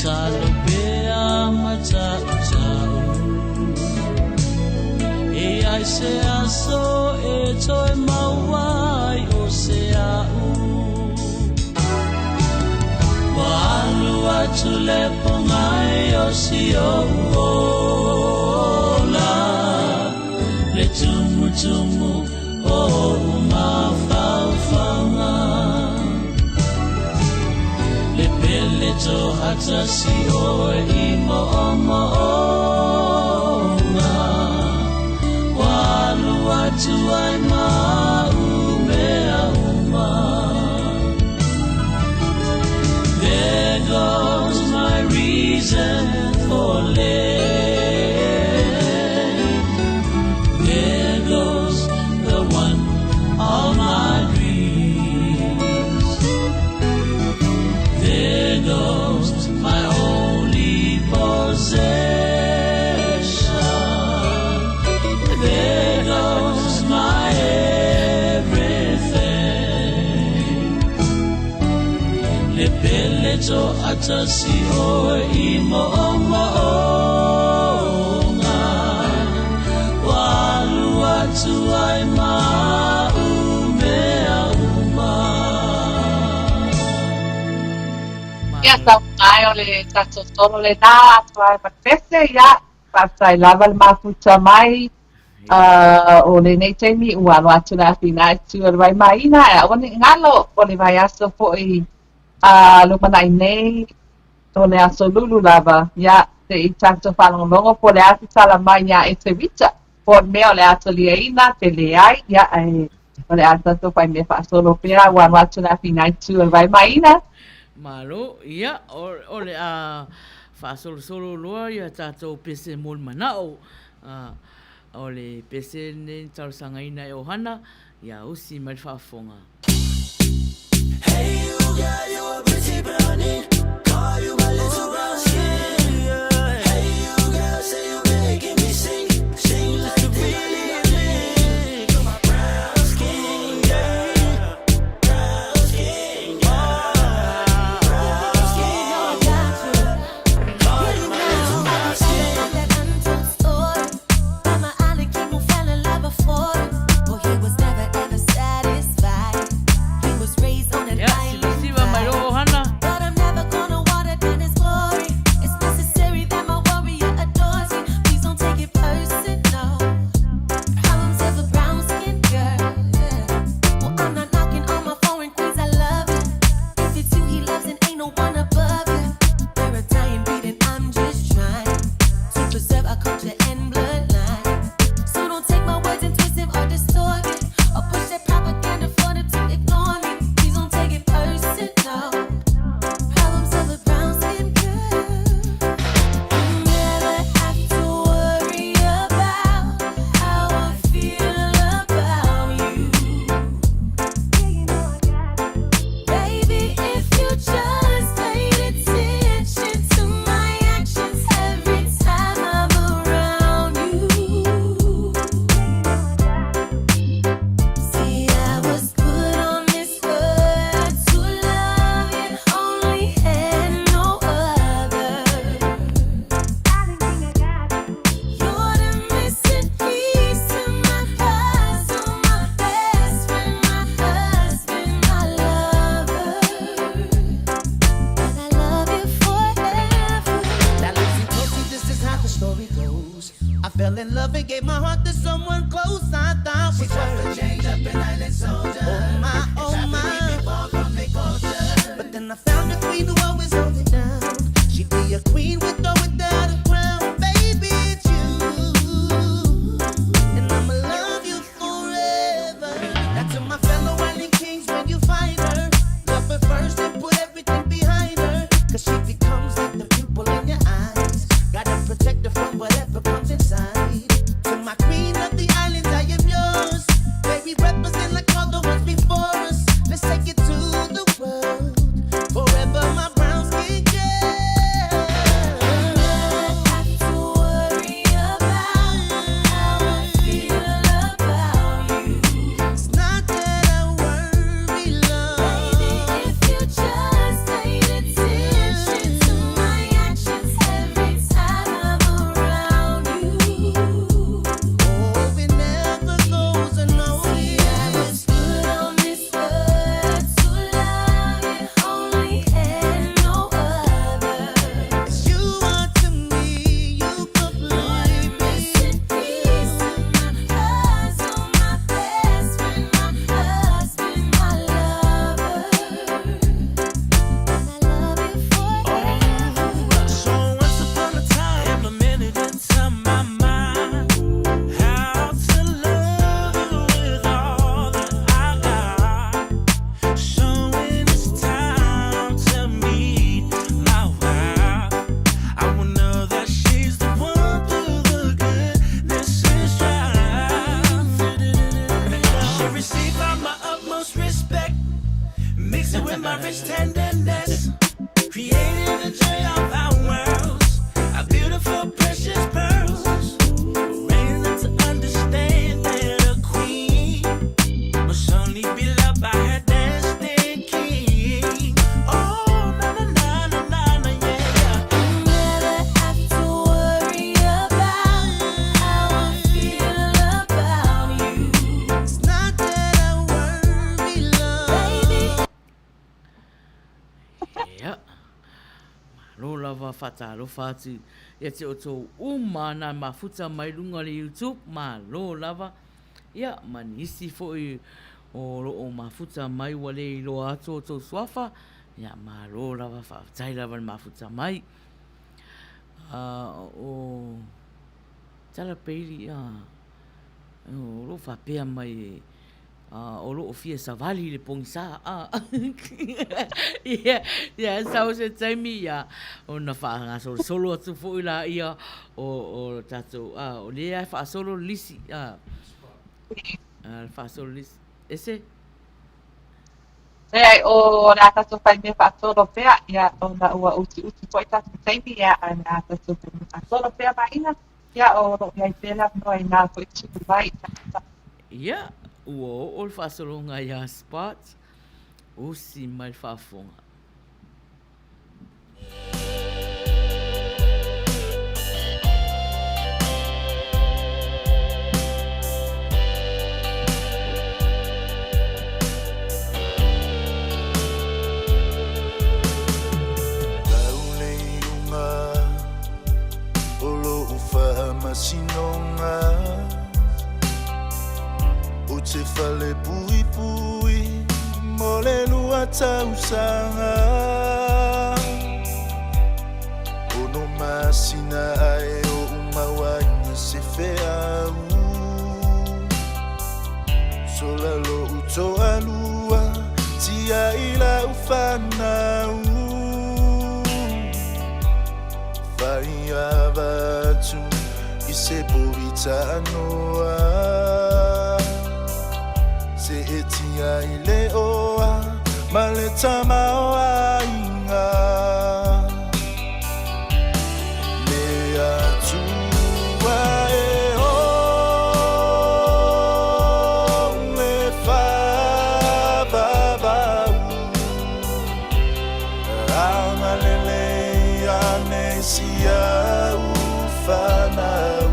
talo pea ma ta'uta'u. E ai se aso e toe maua ai o se a'u. Ua alu atu le pogai o si o'u ola, Le tumutumu o o'u mafaufauga, Le pele to'atasi oe i mo'omo'oga, Ua alu atu ai ma a'u mea uma. There goes my reason for living. There goes the one of my dreams. There goes my only possession. There goes my everything. Le pele to'atasi oe i mo'omo'oga. Ua alu atu ai ma a'u mea uma. Ia, taumae o le tatou solo lenā atu ai ma le pese, ia, faafetai lava le mafuta mai o lenei taimi ua alo atu le afina i tua o le Vaimāina, ae aua ne i galo o le vaiaso foi lumanai nei, o le aso Lulu lava, ia, se i tatou faalogologo po o le a se tala mai iā Eterita, po o le mea o le a taliaina pe leai, ia, ae o le a tatou fai mea faasolo pea ua alo atu le afina i tua o le Vaimāina. Malo, ia, o le a faasolosolo loa ia tatou pese mo le manao. O le pese lenei na talosagaina e Ohana, ia usi mai le faafofoga. Hey you girl, you a pretty brownie. Call you my little brown skin. Hey you girl, say you making me sing, sing like the rose. I fell in love and gave my heart to someone close. I thought was her. Change up an island soldier. Oh my, oh my. But then I found a queen who always holds it down. She'd be a queen with or without a crown. Baby, it's you. And I'ma love you forever. Now to my fellow island kings, when you find her, love her first and put everything behind her. Cause she becomes like the pupil in your eyes. Gotta protect her from whatever comes inside. To my queen of the islands, I am yours. Baby, represent like all the ones before us. Let's take it to the world. Forever my brown skin girl. Have to worry about how I feel about you. It's not that I worry, love. Baby, if you just paid attention to my actions every time I'm around you. Oh, it never goes See, I was unnoticed. put on this earth to love you only and no other. As you are to me, you You're the complete me. missing piece to my puzzle, my best friend, my husband, my lover. And I love you forever. So once upon a time, implemented into my mind how to love you with all that I got. So when it's time to meet my wife, I will know that she's the one through the goodness and strife. She received all my utmost respect, mix it with my rich tenderness. Creating the joy of our worlds, our beautiful, precious pearls. Raising them to understand that a queen must only be loved by her destined king. Oh, na na na na na na, yeah. Never have to worry about how I feel about you. It's not that I worry, love. Baby, Ia, malo lava faatalofa atu ia te outou uma na mafuta mai luga o le YouTube, malo lava. Ia, ma nisi foi o loo mafuta mai ua le iloa atu outou suafa, ia malo lava, faafetai lava le mafuta mai. O Tala Peili, o loo faapea mai e o lo o fia savali i le pogisa a. Ia, ia sau se taimi ia ona faagasolosolo atu foi laia o o tatou a o lea e faasolo le lisi a. A faasolo le lisi. Ese? Leai, o le a tatou fai mea faatolo pea, ia, ona ua utiuti foi tatou taimi, ia, ae o le a tatou fai mea faatolo pea Maina, ia, o lo o i ai pea le avanoa i nā foi tuku mai i tatou. Ia, ua oo le faasologa ia Spot, usi mai le faafofoga. Tau le iuga o lou faamasinoga, Ou te falepuipui mo le lua tausaga. Ono masina ae oʻu mauaina se feau, Sola loʻu toalua tiai lau fanau. Fai ava atu i se povi tanoa, Seetia i le oa ma le tamaoaiga. Le Atua e o le faavavau, Agalelei ane i si au fanau,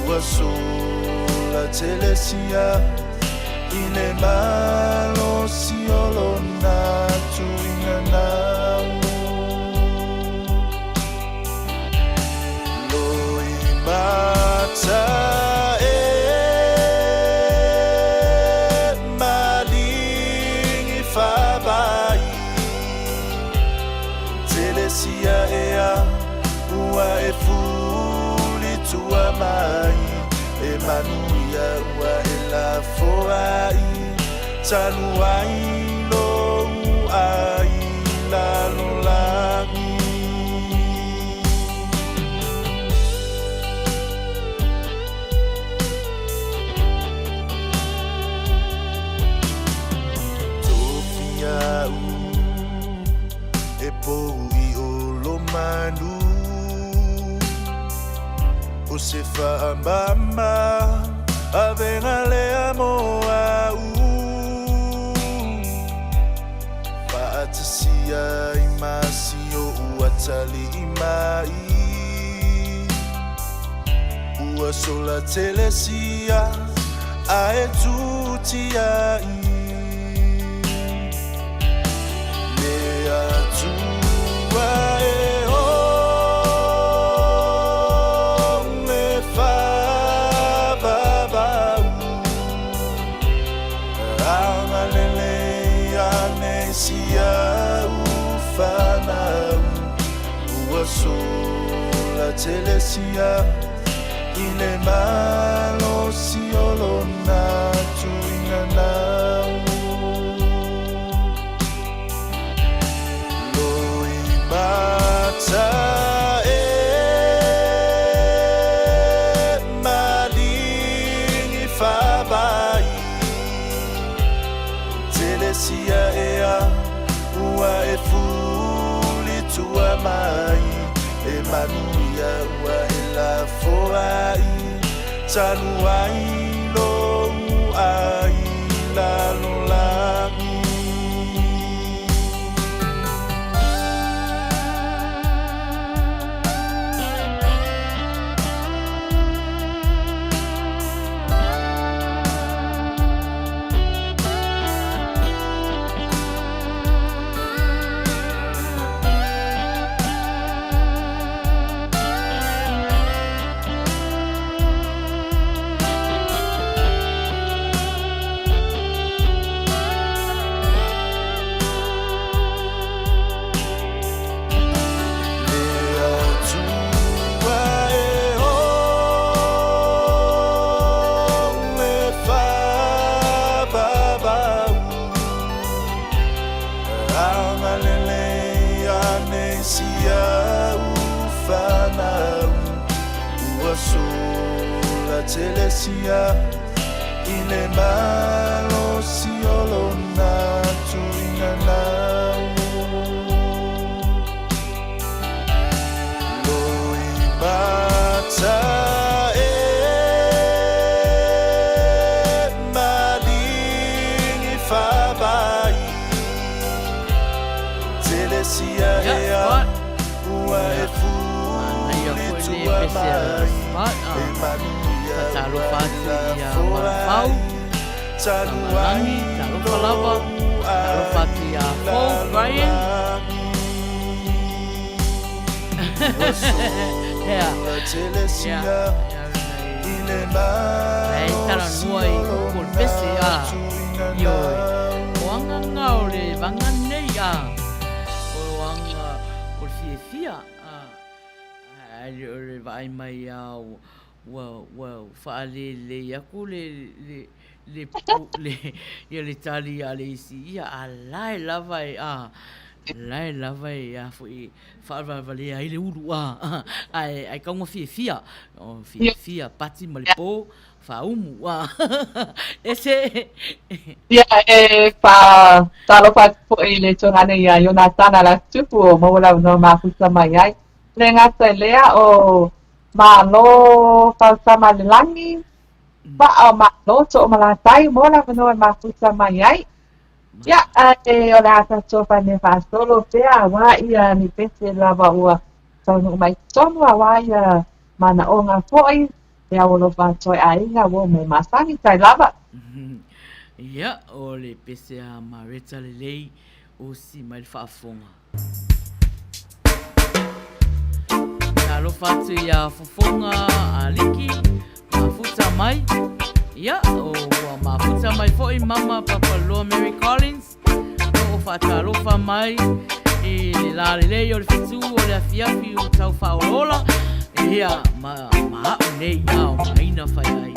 Ua sola telesia i le malosi o lona tuiga nau. Loi manuia ua e lafoai Talu ai lou ai lalolagi. Tofia au e pou i o lo manu O se faamama avega lea mo au Faatasia ai ma si o'u atalii mai Ua sola tele sia ae tutiai Le Atua e o le faavavau Agalelei ane i si au fanau Ua sola tele sia i le malosi o lona tuuina nau. Loimata e maligi faavai Tele sia ea ua e fuli tua mai E manuia ua e lafoai Talu ai lou ai lalolagi. Le Atua e o le faavavau Agalelei ane i si au fanau Ua sola tele sia i le malosi o lona tuuina nau. Loimata e maligi faavai Tele sia Ia, ea Scott. ua Ia, e manaia fuli foi le tua pese a mai Scott. E Ah, manuia ua faatalofa e atu ia lafoai Malafau, Talu ai Tamalagi, talofa lava, lou talofa ai atu ia Fou, Brian. lalolagi Ua Ea, sola tele ea, sia ea nai i le Nai malosi talanoa o i upu o le lona pese, a, tuuina ioe. nau. O agaga o le vaga nei, a, o aga o le fiafia, a, ae le o le vaai mai a ua, ua faalelei aku le, le, le, le, ia le tali a le isi, ia, a la e lava e, a, la e lava e, a foi, faavalevalea ai le ulu, a, ae, ae tau ina fiafia, o fiafia, pati ma le po, faaumu, a, ese. Ia, e faatalofa atu foi i le tuagana ia Ionatana Lafitupu o maua le avanoa mafuta mai ai. E le gata i lea, o Malo Fautama le Lagi, Vaa o Malo Toomalatai, maua le avanoa e mafuta mai ai. Ia, ae o le a tatou pane faasolo pea aua ia ni pese lava ua taunuu mai totonu aua ia manaoga foi le aualofa atu ai aiga ua omai masani tai lava. Ia, o le pese a Mareta lelei osi mai le faafofoga. Talofa atu ia Fofoga a Liki, mafuta mai. Ia, ua mafuta mai foi Mama Papaloa Mary Collins, o lo o faatalofa mai i le la lelei o le fetu o le afiafi o tau faaolaola. Ia, ma, ma a'u nei a o Maina Faiai.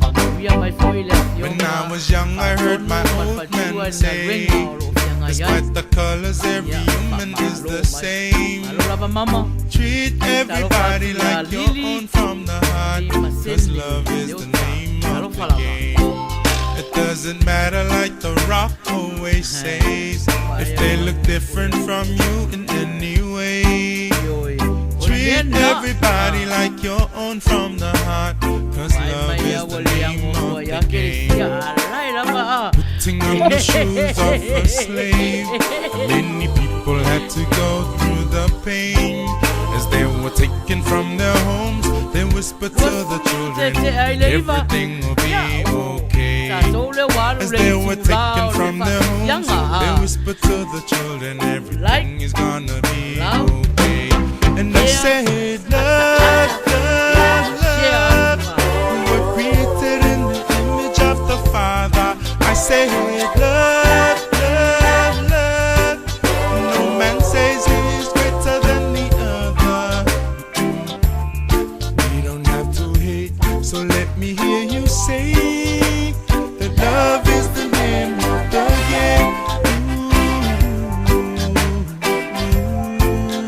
Faamanuia mai foi le When Afioga I was young, I heard Faatonu my ma le old faletua man i le say, galuega o lo o feagai ai. Despite the colors, every Ia, human is faamalo the mai. same. Malo lava mama. Treat Talofa everybody atu ia like your Lili own from the heart, i cause Masene love is the Leota. name of Talofa the lava. game. It doesn't matter, like the rock always says, if they look different from you in any way. Ioe. O le Treat mea na, everybody ah, like your own from the heart, cause mai love mai is a the ua le name agoa of ia the kelesia game. alai lava a. Putting on the shoes of a slave. Many people had to go through the pain as they were taken from their homes. They whispered to the Ua children, te ai le iva. everything will Ia, be o okay. tatou lea ua alu As le they were itulā taken o le from their homes, faafiafiaga they a. whispered to the children, Like, everything is gonna be love, okay. And I care, said, love, ia, love, share love. atu a. We were created in the image of the Father. I said, love, love, love. No man says he's greater than the other. We don't have to hate, so let me hear you say that love is the name of the game. Ooh,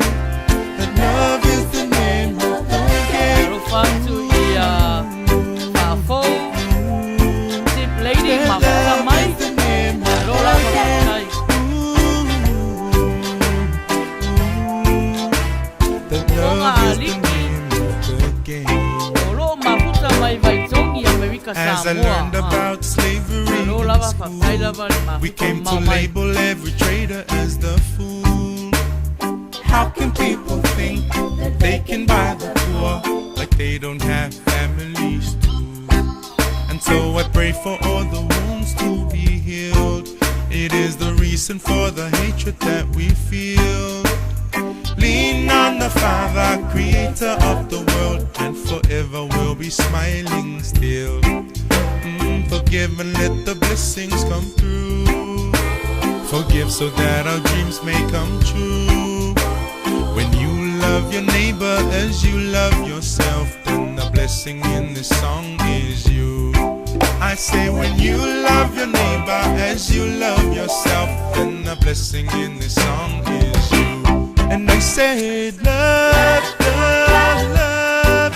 that love is the name of the game. Alofa atu ia Faafou, Tip Lady That mafuta love mai, is the name of malo the lava game. faafetai. Ooh, that Fofoga love is the aliki, name of the game. o loo mafuta mai Vaitogi Amerika As I Samoa. learned Ah. about slavery Malo in lava faafetai school, lava le we mafuta came to mamao mai. label every trader as the fool. How can people think that they can buy the poor like they don't have families too? And so I pray for all the wounds to be healed. It is the reason for the hatred that we feel. Lean on the Father, creator of the world, and forever we'll be smiling still. Forgive and let the blessings come through. Forgive so that our dreams may come true. When you love your neighbor as you love yourself, then the blessing in this song is you. I say, when you love your neighbor as you love yourself, then the blessing in this song is you. And I say, love, love, love.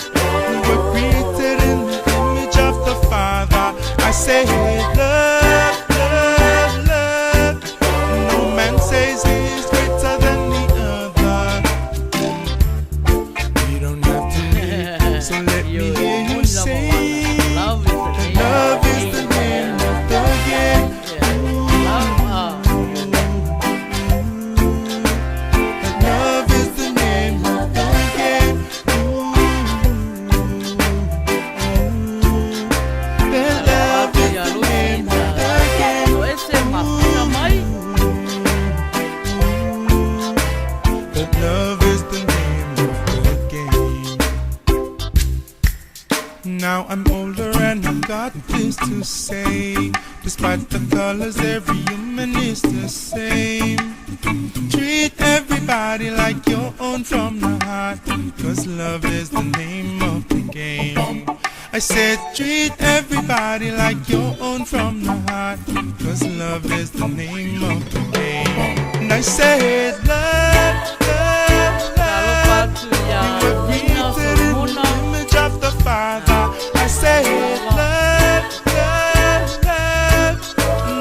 We were created in the image of the Father. I say, love, love, love. No man says he's greater than the other. We don't have to hate, so let me Ioe, hear you moni lava o ala. say Love is the that name of love the is the game. name Yeah. of the game. Yeah. Love, ah, ioe. That love is the name of the game. Ooh, that Talofa love atu is ia the Lusi name na of the game. Toese mafuta mai. That love is the name of the game. Now I'm older and I've got this to say. Despite the colors, every human is the same. Treat everybody like your own from the heart, cause love is the name of the game. I said, treat everybody like your own from the heart, cause love is the name of the game. And I said, love, love, Talofa love. atu ia We were Lina created in the Solomona. image of the Father. I said, Malo lava. love, love, love.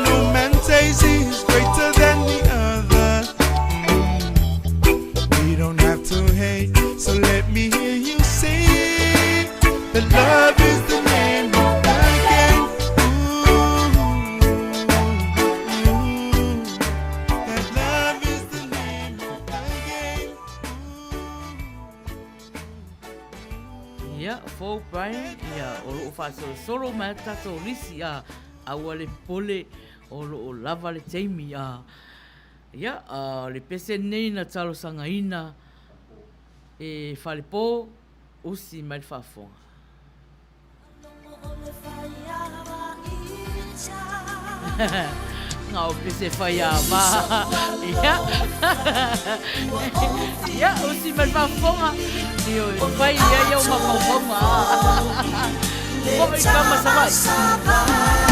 No man says he is greater than the other. We don't have to hate, so let me hear you say that love is the name of the game. Ooh, that love is the name of the game. Ia, fou Brian, ia, o loo faasolosolo mai a tatou lisi a aua le pole o loo lava le taimi a. Ia, a, le pese nei na talosagaina e Falepo usi mai le faafofoga. Na o pese fai a va. Ia. Ia, usi mai le faafofoga. Ioe, fai i ai au mafaufauga. Foi kama Savaii.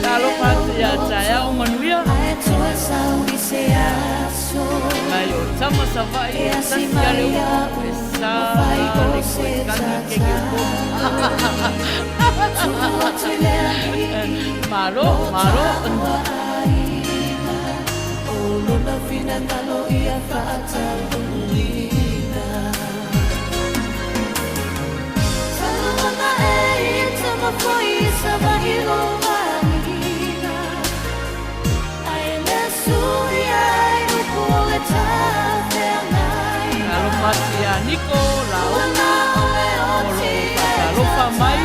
Talofa atu ia taeao manuia. Mai o tama Savaii e tasi a le upu e sa le koekagi ke ke ko. Malo, malo. Alofa atu ia Niko Laoga o lo o faatalofa mai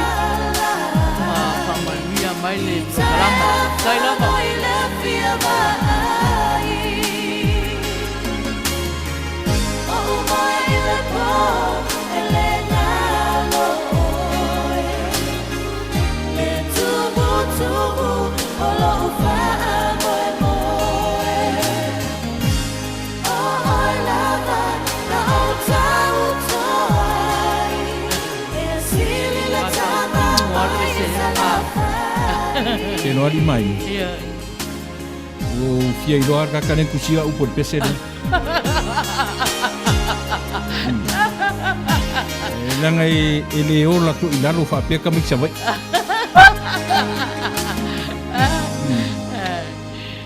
ma faamanuia mai le polokalama. Faafetai lava. Tino ali mai. Ia. Ua ou fia iloa lava le tagata lea na tusia upu o le pese lea. E leaga e, e le ola atu i lalo faapea tamaiti Savaii.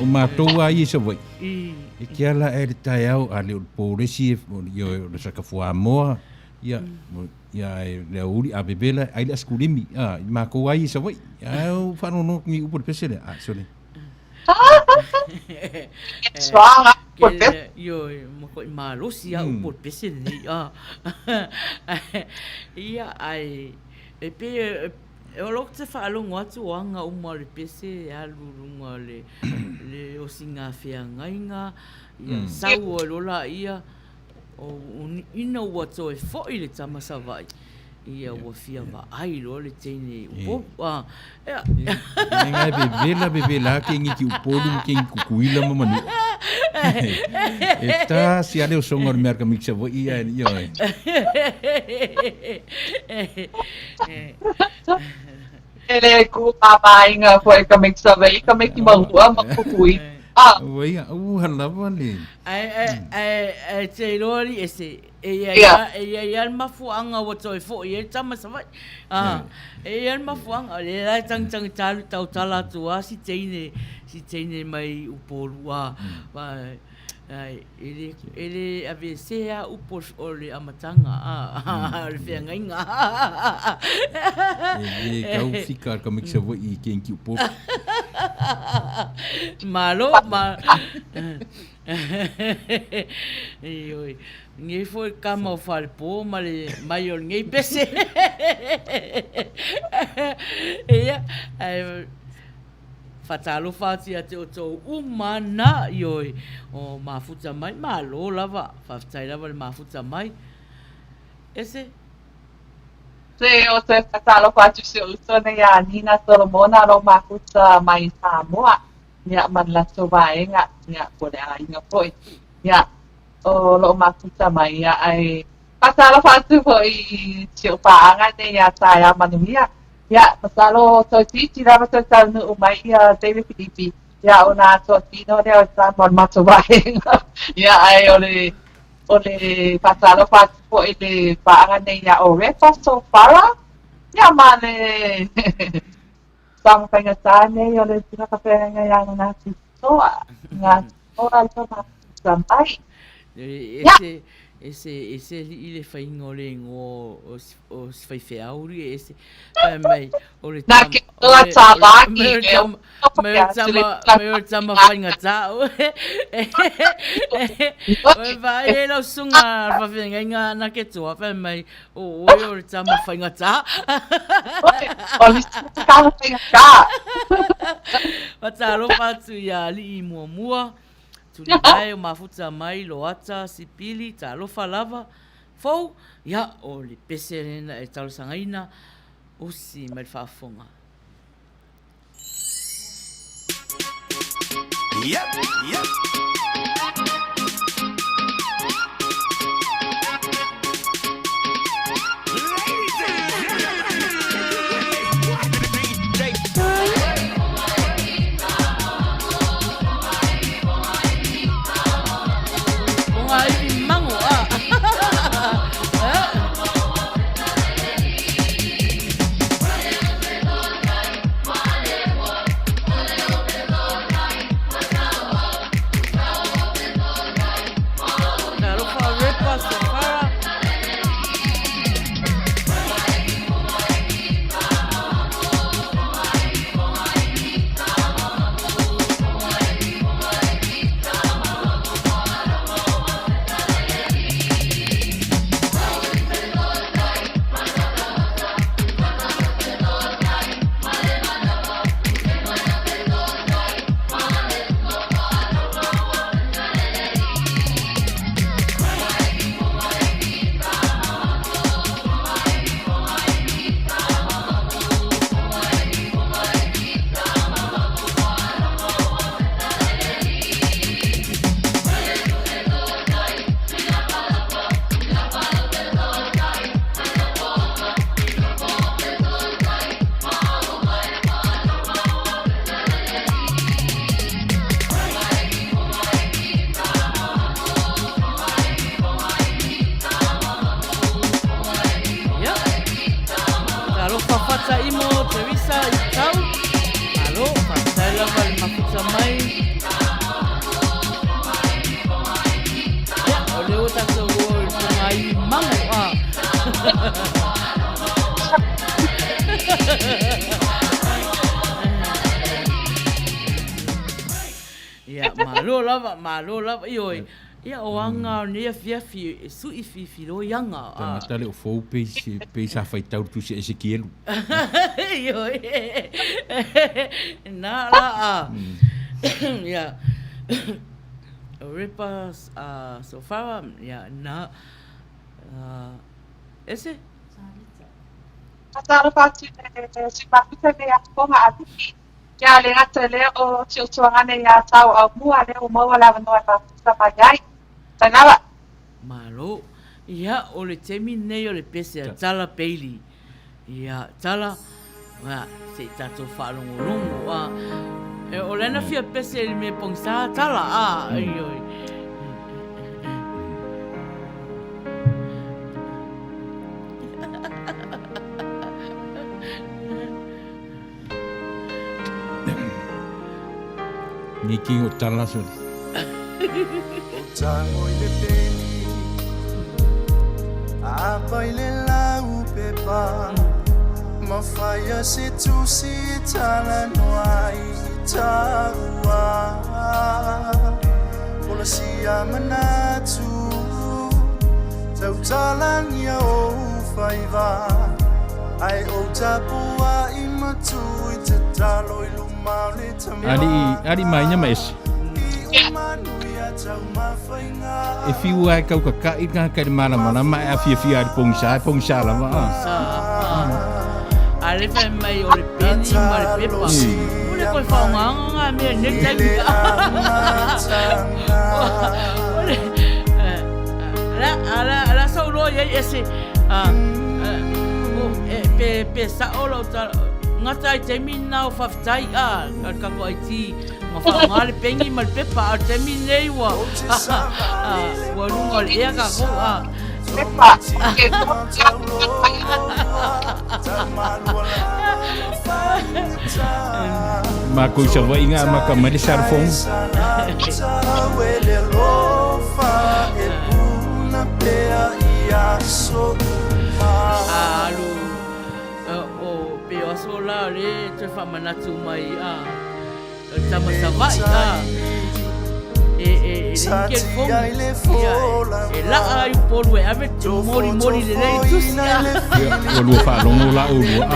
O matou lava ia i Savaii, e te ala ae i le taeao, a le o le po le isi e, o le saka fuamoa, ia, ia ae le aoauli a vevela ai le asikulimi, a, i matou lava ia i Savaii. Ae ou faanoanoa atu i upu o le pese lea, a, sole. Suaga upu o le pese. Ioe, matuai malosi lava upu o le pese lenei, a. Ia, ae e pei o lou te faalogo atu o aga uma o le pese e alu i luga o le le osiga feagaiga, ia sau ai loa laia, ina ua toe foi le tama Savaii, ia ua fia vaai loa le teine i Upolu. A, ia. Ngai vevela vevela lava kengi ki Upolu ma kengi Kukuila ma Manua. E tasi lava le osoga o le mea a le tamaiti Savaii ae ioe. E le ku māmāiga foi tamaiti Savaii, tamaiti Manua ma Kukuila. Ua ia, ua lava le. Ae, ae, ae, ae te iloa alii ese, e i ai lava, e i ai lava le mafuaaga ua toe foi ai le tama i Savaii. A, e i ai lava le mafuaaga, o lea la e tagitagi talu tautala atu lava si teine, si teine mai Upolu, a, e le, e le aveesea lava upu o le amataga, a, o le feagaiga. E le tau fika le tamaiti Savaii i kenki Upolu. Malo, ma... Ioe, lenei foi kama o Falepo ma le mai o lenei pese. Ia, ae faatalofa atu ia te outou uma na, ioe, o mafuta mai, malo lava, faafetai lava le mafuta mai. Ese? Se o toe faatalofa atu i si ou uso nei ia Nina Solomona o lo o mafuta mai i Samoa. Ia, ma le latou vaega, ia, po o le aiga foi, ia, o lo o mafuta mai, ia, ae faatalofa atu foi i si ou paaga nei ia Taeao Manuia. Ia, masalo toeitiiti lava toe taunuu mai ia David Filipi, ia, ona atoa tino lea o le tama o le matou vaega. Ia, ae o le, o le faatalofa atu foi i le paaga nei ia Orefa Sofara, ia, ma le Taumafaigatā nei o le tangata wheainga i a Ngāti Toa, Ngāti Toa i tōna puta mai. Ese, ese, ese alii le faiga o le igoa o si faifeau alii ese. Fai mai, o le tama... Nā ke toa tā lāki, e o Mai o tama, mai o tama faigata oe. Oe vaai e lau susuga whawhengainga ana ke toa, fai mai, O oe o le tama faigata. O le tama faigata. Faatalofa atu ia Alii muamua, Tulivae o mafuta mai Loata, Sipili, talofa lava. Fou, ia, o le pese lena e talosagaina, usi mai le faafofoga. Yep, yep. O ngā iwi mango, a. Taimo Teresa i tau. Malo, faafetai lava le mafuta mai. Ia, o lea ua tatou o i le pogaiwi mago, a. Ia, malo lava, malo lava. Ioe, ia o aga o nei afiafi e suʻi fifiloi aga. Tagata le o fou pei pei sa faitau le tusi a Esekielu. Ioe. Na la a. Ia. O repa a Sofara, ia na. Ese? Faatalofa atu i le sui mafuta nei afofoga a Miki. Ia le gata i lea o si ou tuagane iā Tao Aumua lea ua maua le avanoa e mafuta mai ai. Faafetai lava. Malo. Ia, o le taimi lenei o le pese a Tala Bailey. Ia, Tala, ia, se i tatou faalogologo, a. E, o lena fia pese i le mea pogisa, Tala, a, ioe. Ni king o tala so. O tango i le peni A pai le lau pepa Ma whaia se tusi tala noa i taua Pola sia manatu Tau talangia o whaiva Ai o tapua i matu i te talo i luma o le tama Ali ali mai nya ma ese. E fiu ai kau kaka'i ngā kai le malamalama e afiafia ai le pogisa, e pogisa lava. Pogisa. A le fai mai o le peni ma le pepa. O le koe whaongaanga ngā mea nei taimi. O le, ala, ala, ala sau loa iai ese, o, e, pe, pe sa'o lau tala, gata ai taimi na o faafetai, a, a le tatou IT, ma faaaoga le peni ma le pepa, a o le taimi lenei ua, a, ua luga o le ea tatou, a. Pepa, ke Mākou i Savaii ngā maka mai le cellphone. Alu o pe o aso la le toe faamanatu mai a o le tama Savaii a e e e le ike le fono ia e laa ai Upolu e ave te molimoli lelei tusi a. Ia, ua lua faalogo la oulua a.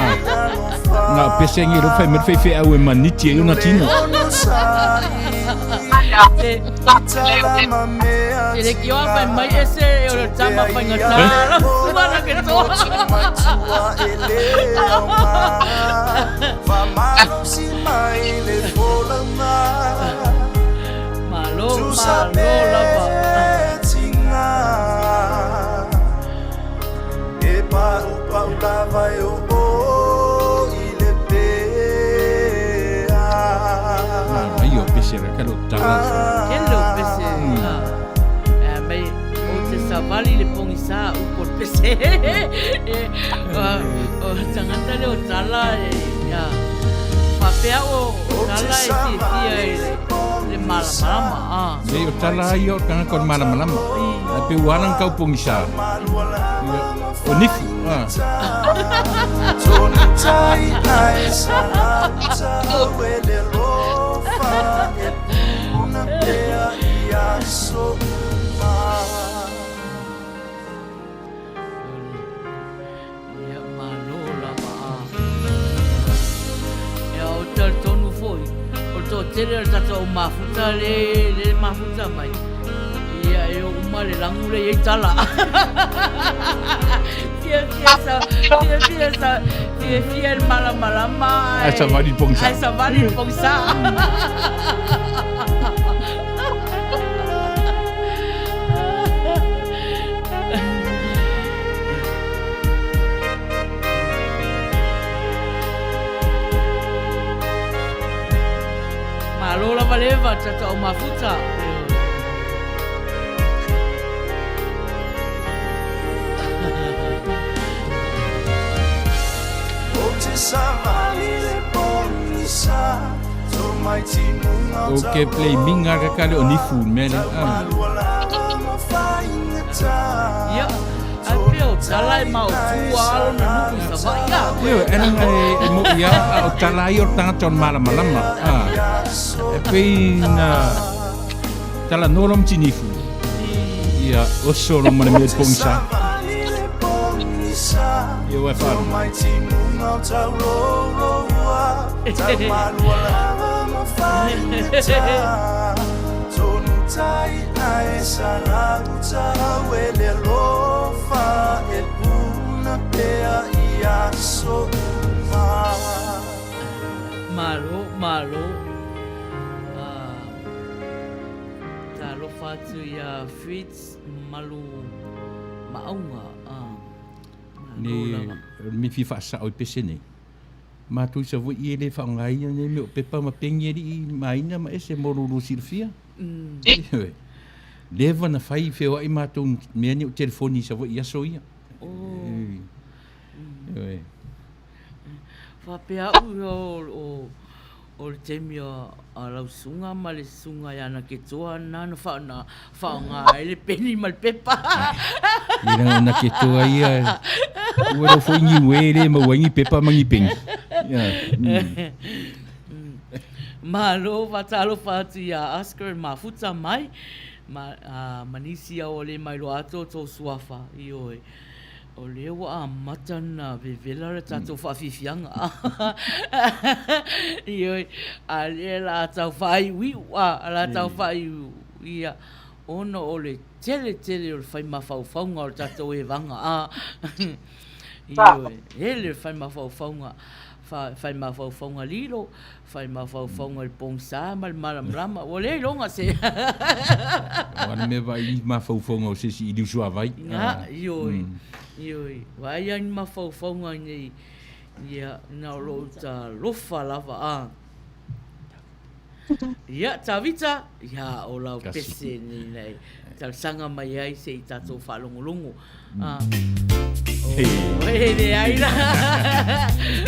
Na o pese ngi lo fai mai le faifeau e maniti ai ona tino. Te le kioa fai mai ese e o le tama faigata la sua ke toa. Malo, malo lava. E pau lava e o o i le pea. Ai o pese ra ka lo tala. Kele o pese. Eh, mai o te savali le pogisa upu o le pese. O tagata lea o tala e ia faapea o tala e fiafia i le malamalama. Ah. Nei o tala ai o tagata o le malamalama. Ai pe ua ala kau pogisa. O nifu. Ah. Ia, malo lava a. Ia, o talitonu foi, o le toatele o le tatou au mafuta le, le mafuta mai. Ia, e o uma le lagu le i ai tala. Fiafia sa, fiafia sa, fiafia le malamalama. Ae savali le pogisa. Ae savali le pogisa. Malo lava leva tata o mafuta. O ke play minga ka kale o nifu mea le. Ia, ai pea o tala e mau tua alo na nuku i Savaii a. Io, e nanga e mo ia a o tala ai o tangata o malamalama. E pei na tala no rom tinifu. Ia, o solo mana mea pongisa. Ia wai wharu. Malo, malo. Talofa atu ia Fritz Malu Maauga. Nei, me fia faasao i pese nei. Matou i Savaii e le faaaogaina nei mea o pepa ma peni alii ma aiga ma ese mo lo lua silafia. Ioe. Leva na fai feoai matou mea nei o telefoni i Savaii i aso ia. Ioe. Faapea au o le taimi a lau susuga ma le susuga ia Naketoa na na faaaoga ai le peni ma le pepa. Ia leaga o Naketoa ia, ua iloa foi Niue e le maua ai ni pepa ma ni peni. Malo faatalofa atu ia Oscar Mafuta mai ma nisi au o le mailoa atu o tou suafa, ioe. O lea ua amata ona vevela le tatou faafiafiaga. Ioe, a lea la a tau faaiuiu, a la tau faaiuiu, ia, ona o le tele tele o le fai mafaufauga o le tatou evaga, a. Ioe, hele le fai mafaufauga, fai mafaufauga lilo, Fai mafaufauga i le pogisa ma le malamalama, ua le iloga se. O le mea vaai i mafaufauga o se isi i liusuavai. Nga, ioe, ioe. Vaai lava ni mafaufauga nei, ia, na o lou talofa lava, a. Ia, Tavita, ia, o lau pese nei na e talosaga mai ai se i tatou faalogologo. A. Oh, e leai la.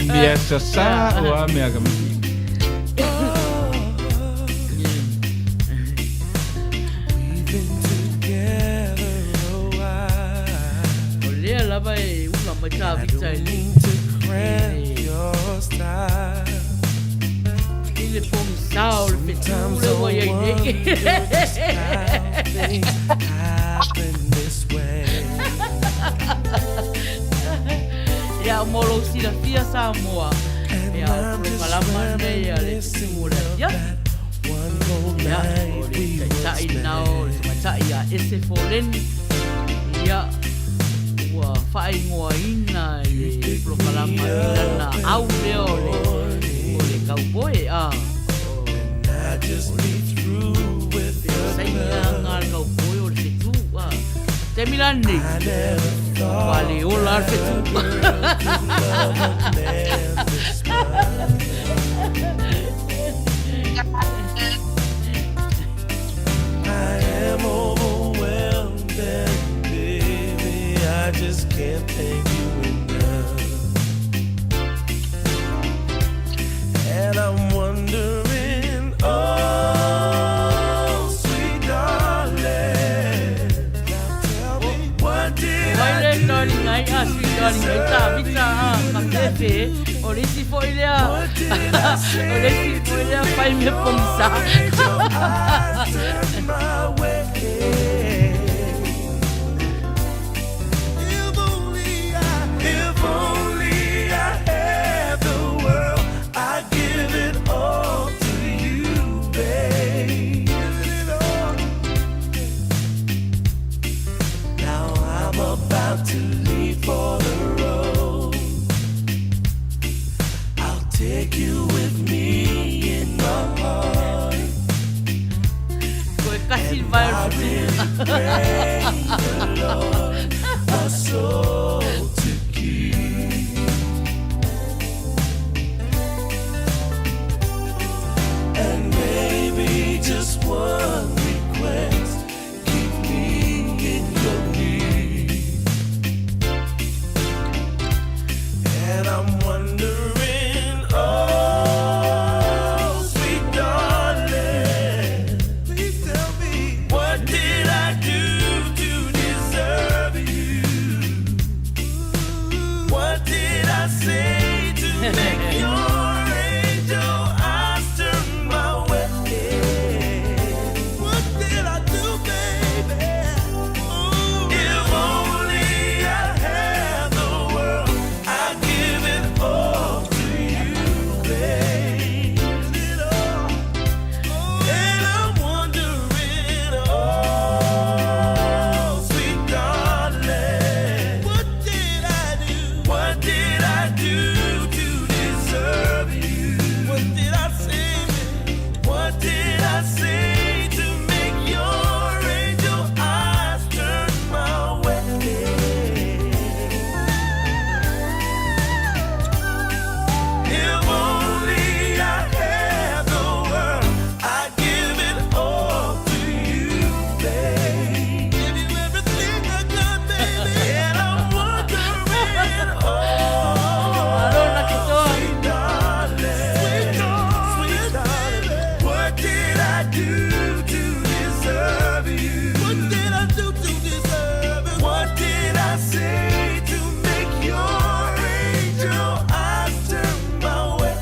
Mea sasā o a mea ka mihi. O lea lava e ula mai Tavita i le I le pogisa o le fetu lea ua i ai nei. Ia, mo lou silafia Samoa, ia, o polokalama lenei a le fetu o le afiafi. Ia, o le taitai lena o le tamaitai ia Ese Foleni. Ia, ua faaigoaina i le polokalama i lana au lea o le, o le kaupoe, a, o, o le sainiaga a le kaupoe o le fetu, a. Taimi la lenei, ua le ola lava le fetu. Mai le darling ai a sweet darling ai Tavita a ka fefe o le isi foi lea o le isi foi lea fai mea pogisa. Toe kasi le vae make your angel eyes turn my way? What did I do, baby? Ooh, if only I had the world, I'd give it all to you, babe. It all. And I'm wondering, oh, sweet darling, what did I do? What did I do to deserve you? What did I say? What did I say to make your angel eyes turn my way? If only I had the world, I'd give it all to you, babe. Give you everything I got, baby. And I'm wondering, oh, sweet darling, sweet darling, what did I do to deserve you? What did I do to deserve it? What did I say to make your angel eyes turn my way?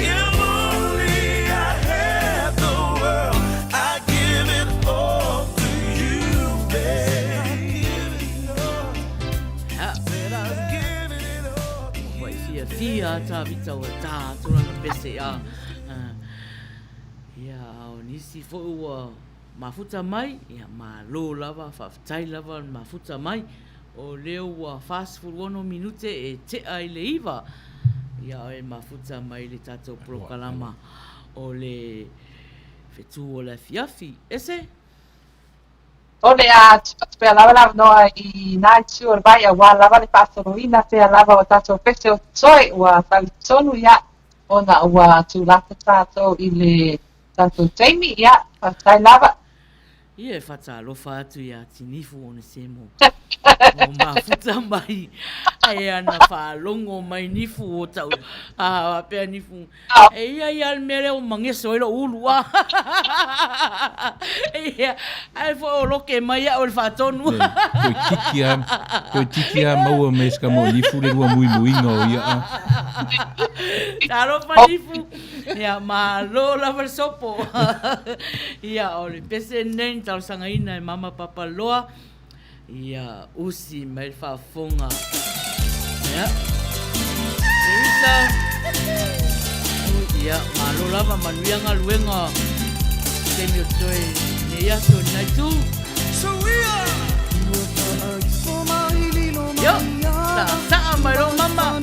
If only I had the world, I'd give it all to you, babe. Said I'd give it all. Ua e fiafia a Tavita ua tā atu lana pese a. Ia, a o nisi foi ua mafuta mai, ia malo lava, faafetai lava le mafuta mai, o lea ua 46 minute e tea i le 9, ia e mafuta mai le tatou polokalama o le fetu o le afiafi. Ese? O le a tuu atu pea lava le avanoa i nā itu o le vai aua lava le faasoloina pea lava o tatou pese o totoe ua tau tonu ia ona ua tulata tatou i le tatou taimi ia faafetai lava. Ia e faatalofa atu ia Tinifu Onesemo o mafuta mai ae ana faalogo mai Nifu o tau a pea Nifu e ia ia le mea lea ua mageso ai lou ulu a ia ae foi o loke mai au e le faatonu. Toeitiiti a, toeitiiti a maua me se ka mo Nifu le lua muimuiga o ia a. Talofa Nifu. Ia, malo lava le sopo. Ia, o le pese lenei na talosagaina e Mama Papa Loa. Ia, usi mai le faafofoga. Ia. Teresa. Ia, malo lava, manuia galuega. Taimi o toe nei aso i lenei itu. Ia, saasaa mai loa mama.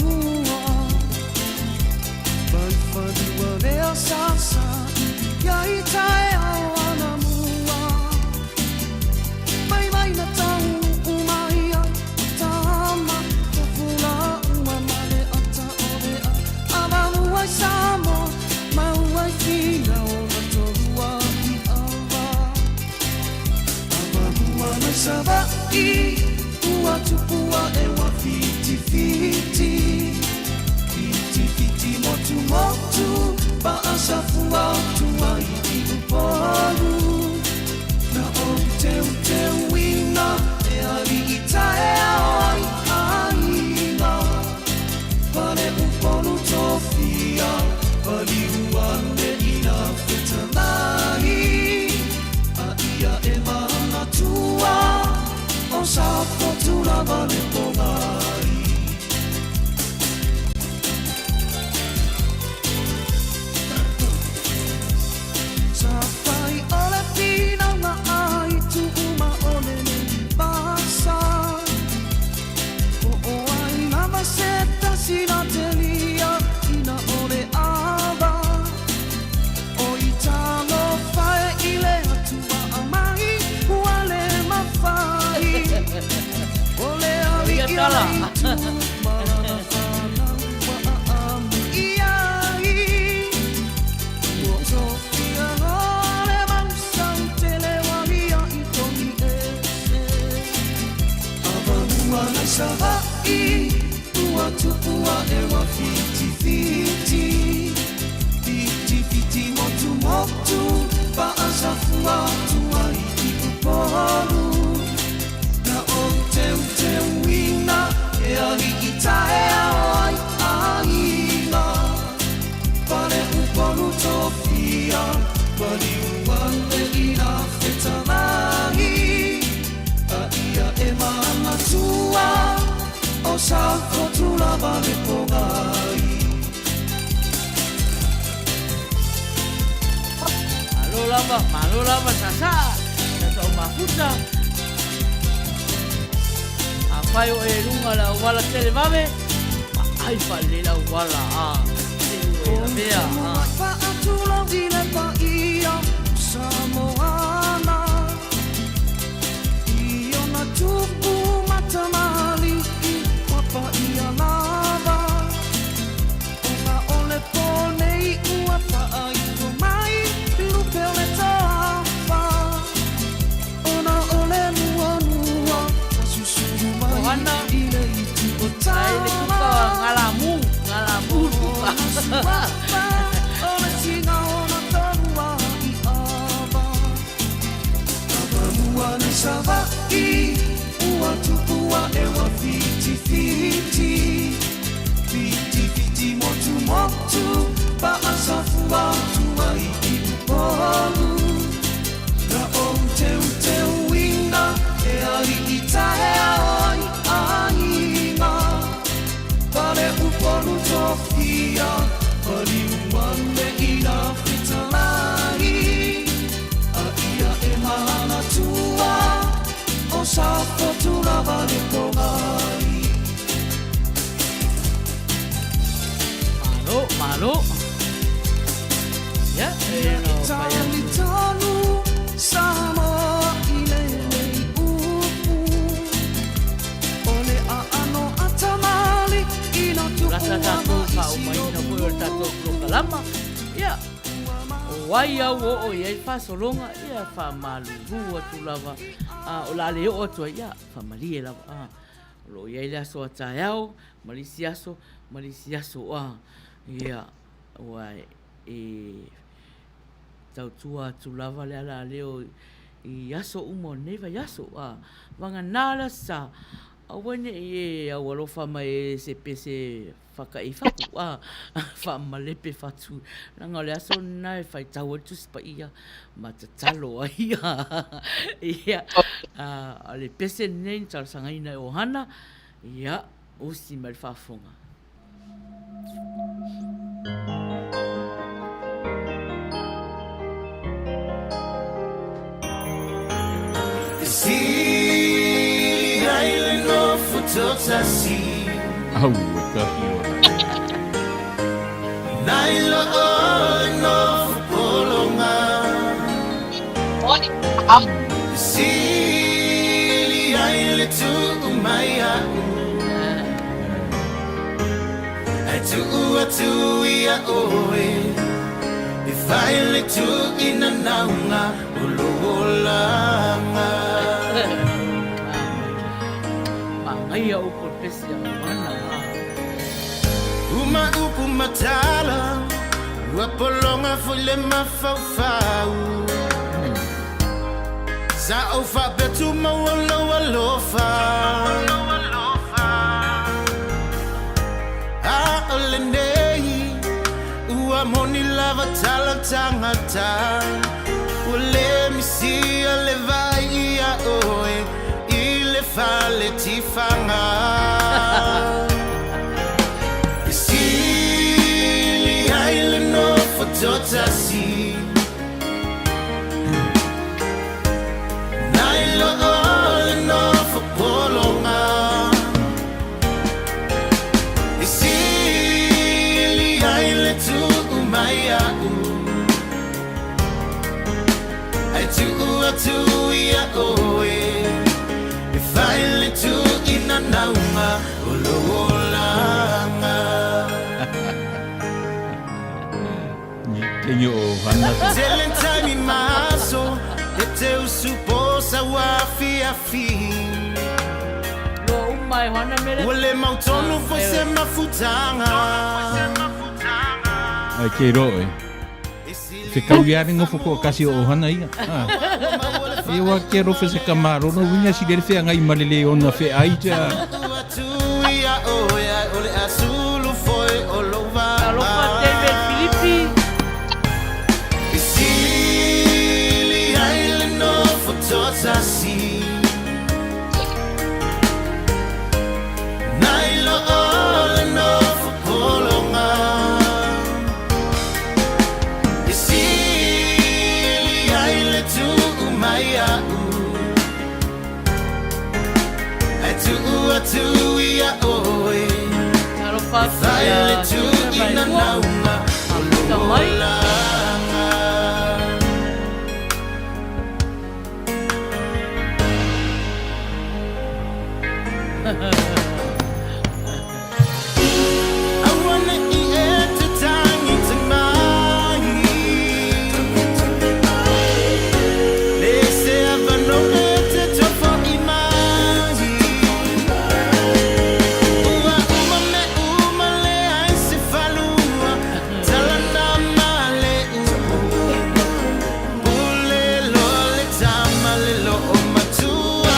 Ia tala. sa fotu lava le pogai. Malo lava, malo lava, sasa. Sasa o mafuta. A whai o e runga la wala tele vave. Ma ai whale la wala a. Te ue la mea a. Faatulau i le paia Samoana I ona tupu matamali'i ua paia lava Ona o le pō nei ua faaito mai lupe o le tafa Ona o le muanua ua susulu mai Ohana. i le itu o Ai le kuka tama ngalamu, ngalamu kuka. Pale upolu tofia, paliu ane i la fetalai. A ia e manatua, o sa fotu lava le pogai. Malo, malo. Ya, e no pai Tali atu. tonu, Samoa i lenei upu. O le aano a tamali i na Rasa tupua tātou ma whaomaina isi foi o le tātou prokalama. Ia, o wai au o o i ai whasologa, ia whamaluru atu lava. A, o la le o atu ai, ia, whamalie lava. A, o lo i ai le aso a taeao, malisi aso, malisi aso. A, ia, ua e tautua atu lava le ala leo i aso uma o nei vai aso. A, wanga nā la sa, aua ne i e au alofa mai e se pese whaka i whaku, a, wha malepe whatu. Nanga o le aso nā e whai tau atu spa ia, ma tatalo ai ia. Ia, a le pese nei ni talosangaina e ohana, ia, usi mai le faafofoga. Sili ai le nofo totasi Au, e tahi o Nai lo o le nofo polonga Sili ai le tuu mai au Ai tuu atu ia oe E fai le tuu ina naunga o lo olanga Mangaia upu o le pese a mana. Uma upu matala Ua polonga foi le mafaufau Sa au faapetu maua lou alofa A o lenei Ua moni lava tala tagata Ua le misia le vai ia oe I le fale tifaga E sili ai le nofo totasi Nai lo o le nofo pologa E sili ai le tuu mai a'u Ai tuu atu ia oe E fai le tuu ina nauga o lou olaga Ni kenyo o hana. Tele taimi ma aso E te usu po sa uafiafi Loa uma e hana mele. Ua le mautonu foi se mafutaga Ai ke ro e. Te kau ia ringo foko o kasi o hana ia. Ah. E wa ke ro fe se kamaro no winga si le fe ngai malele ona fe ai ja. Atu ia oe ai o le asulu foi o lou va'a Alofa David Filipi. E sili ai le nofo totasi Nai tuu atu ia oe. Talofa atu Fai ia le tuuina naunga o Mafuta mai. lolaga. Aua ne i e te tangi te mai. Le se avano e te tofo i mai. Ua uma me uma le ai se falua. Tala na ma le upu. Pule lo le tama le lo o matua.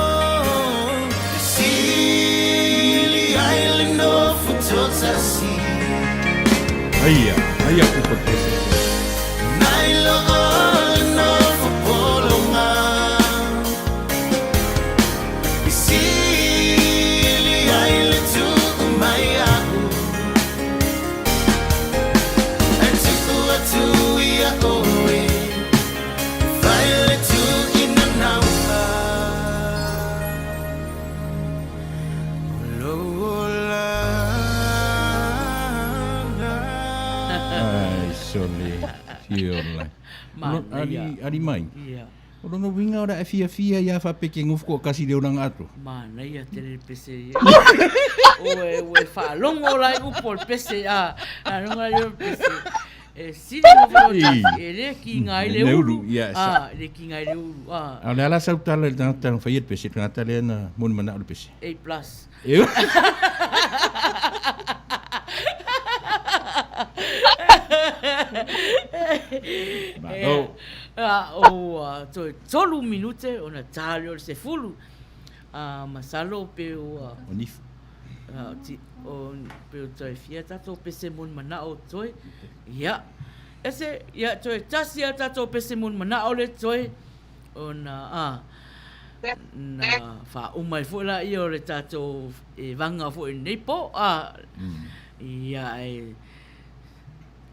Oh, sili ai le nofo totasi. Aia, aia kupa pese. Nai lo o le nofo polonga. Sili ai le tuu mai au. E tuku atu ia oe. Fai le tuuina naunga. Ai, sole. Fiola. Manaia. Ali, ali mai. Ia. O lono winga ora e fia fia ia fa peke ngofu ko kasi le oranga atu. Manaia tele le pese ia. Ue, ue, faalogo la i upu o le pese, a, faalogo la i le pese. E sili mo fo Ei. e le ki ngai le Le ulu. ulu, ia, Ah, le ki ngai le ulu. Ah, A le ala sau tala le tangata na fai le pese, tangata le na moni mana o le pese. A plus. Eu. Malo. Ah, o ah, toe 3 minute ona tā lea o le 10. Ah, masalo pe ua O nifu. ah, ti, o pe o toe fia tatou pese moni manao toe. Ia. Ese, ia toe tasi a tatou pese moni manao le toe ona ah, na faauma ai foʻi laia o le tatou e vaga foʻi lenei po a ia e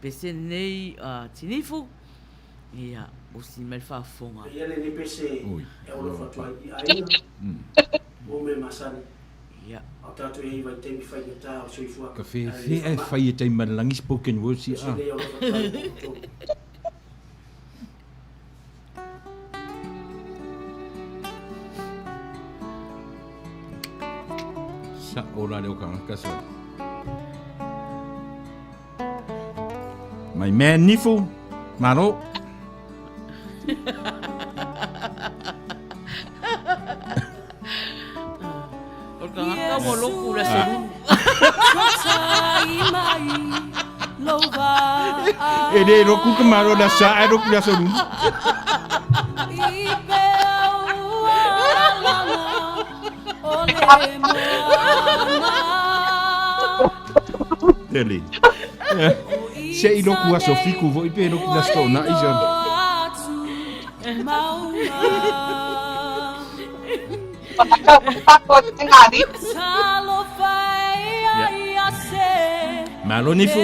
pese nei a tinifu ia usi mai le faafofoga Ia lenei pese Ui. e olofa atu ai i aiga, o me masani. ia Au tātou e iwa i taimi whaingatā o soifuaga. Ka fe fe e fai e tai malangi spoken words i Pese a. nei e olofa atu ai i koutou. Sa o la le o kanga sa. My man nifu. Malo. O le tagata ua loku le asolulu E le roku ka malo la sa e roku la solu. Tele. Se i roku aso fiku vo i pe roku la sto na i sa. Malo nifu.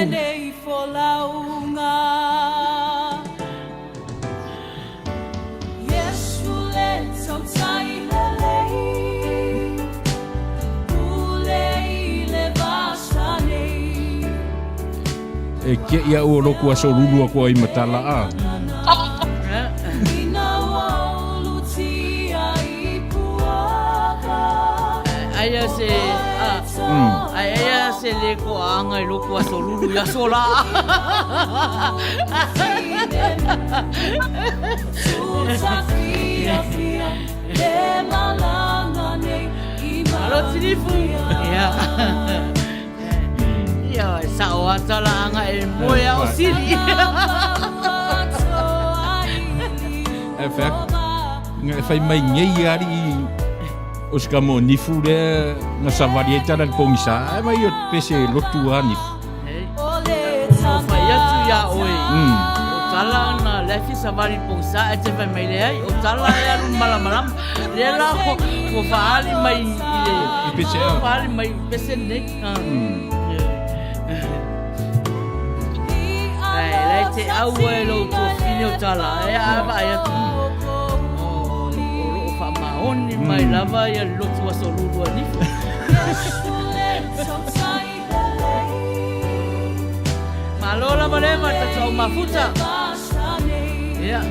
E ke ia o roku aso lulu a koa i matala a. Aia se a aia se le ko anga i loku asolulu i aso la. Alo tinifu. Ia. Ia sa o atala anga e moe a o sili. E whea, nga e whai mai ngei ari i o sika mo nifu le nga sawari e tala le pongisa. E mai o pese lotu a nifu. O fai atu ia oe. O tala na lefi savari pongsa e te fai mai le ai. O tala e alu malamalama. Le la ko ko faali mai i le. I pese a. Faali mai i pese nei. Ai, lai te aua e lou tuafafine o tala e a vaai atu o loo faamaoni mai lava ia le lotu aso lulu a Nifu. Malo lava le ma tatou au mafuta. Ia.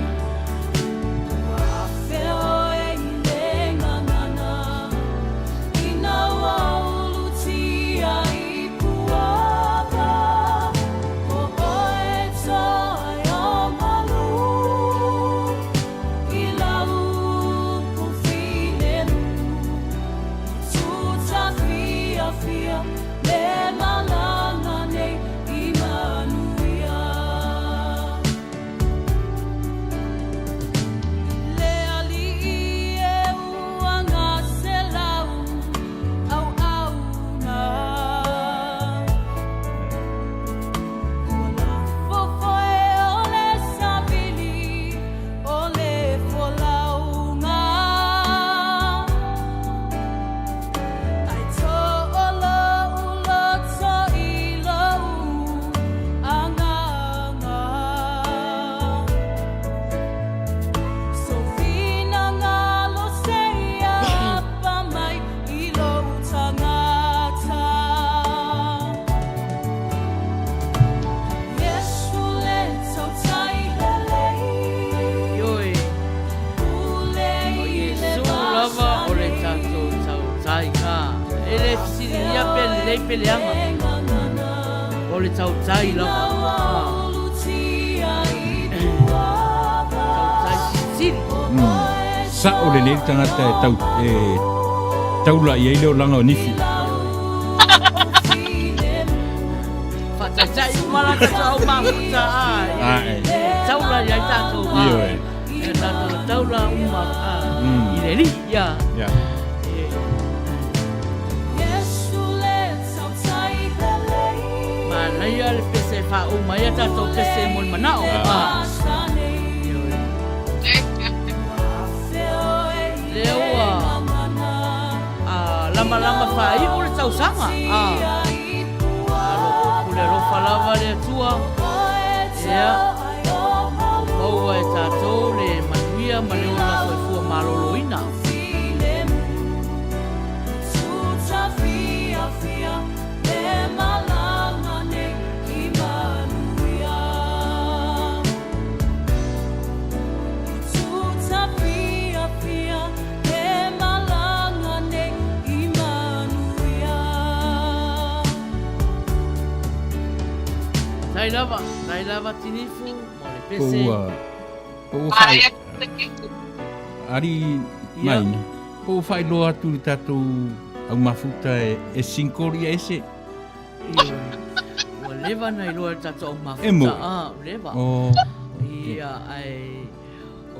Ioe, o Iesu lava o le tatou tautai a e le fesiligia pe lelei pe leaga, o le tautai lava a. Tautai silisili. Sa'o lelei le tagata e tau e taula i ai le olaga o Nifi. Faataitai uma la tatou au mafuta a Ae. taula i ai tatou a. Ioe. Ia tatou taula uma a i le alii ia. Ia. Manaia le pese e faauma ai a tatou pese mo le manao a. Ioe. Lea ua a lamalama faaiu le tausaga a. Alo pule alofa lava le Atua. Ia. Maua e tatou le manuia ma le ola soifua maloloina. Tai lava, tai lava Tinifu mo le pese. Po ua, po ua whai... Ari maina, po ua whailoa atu le tatou au mafuta e, e single ia ese. Ioe. Ua leva na iloa e le tatou au mafuta. E mo. Ah, leva. Oh. Ia, ai,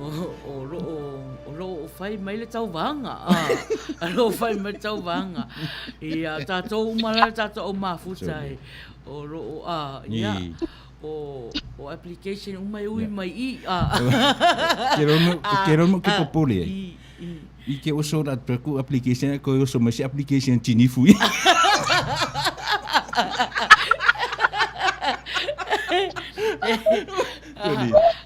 o, o loo, o loo fai mai le tauvaga. Ah, o loo fai mai le tauvaga. Ia, tatou uma la le tatou au mafuta e, o loo, ah, ia, o, o application uma e ui mai i, ah. Ke rono, ke rono ke popole ai. I, i. I ke oso ra tu ku application ko oso mai se application tini fui.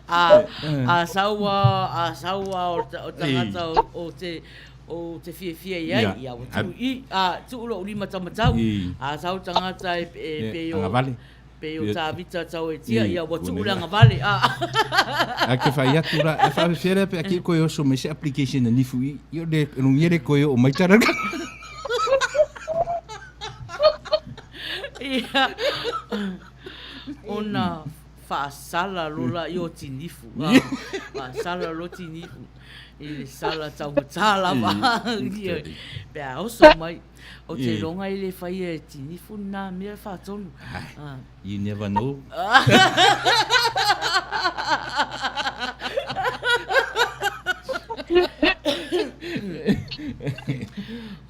A, a saua, a saua o, ta, o tangata o, o te o te fiafia i ai, ia ua tuu i, a, tuu lou lima taumatau, a sau tagata e, e, pe o, Agavale. pe o Tavita tau e tia, ia ua tuu le agavale, a. A ke whai atu ra, e whawhia rea pe a ki koe oso mai se application a nifu i, i o le rungi re koe o mai taraka. Ia, ona faasala lola i o tinifu, a, faasala lo tinifu. I le sala taumatā lava. Ia, pe a oso mai. O te ronga i le whaia e tinifu nā mea whātonu. Ah. You never know.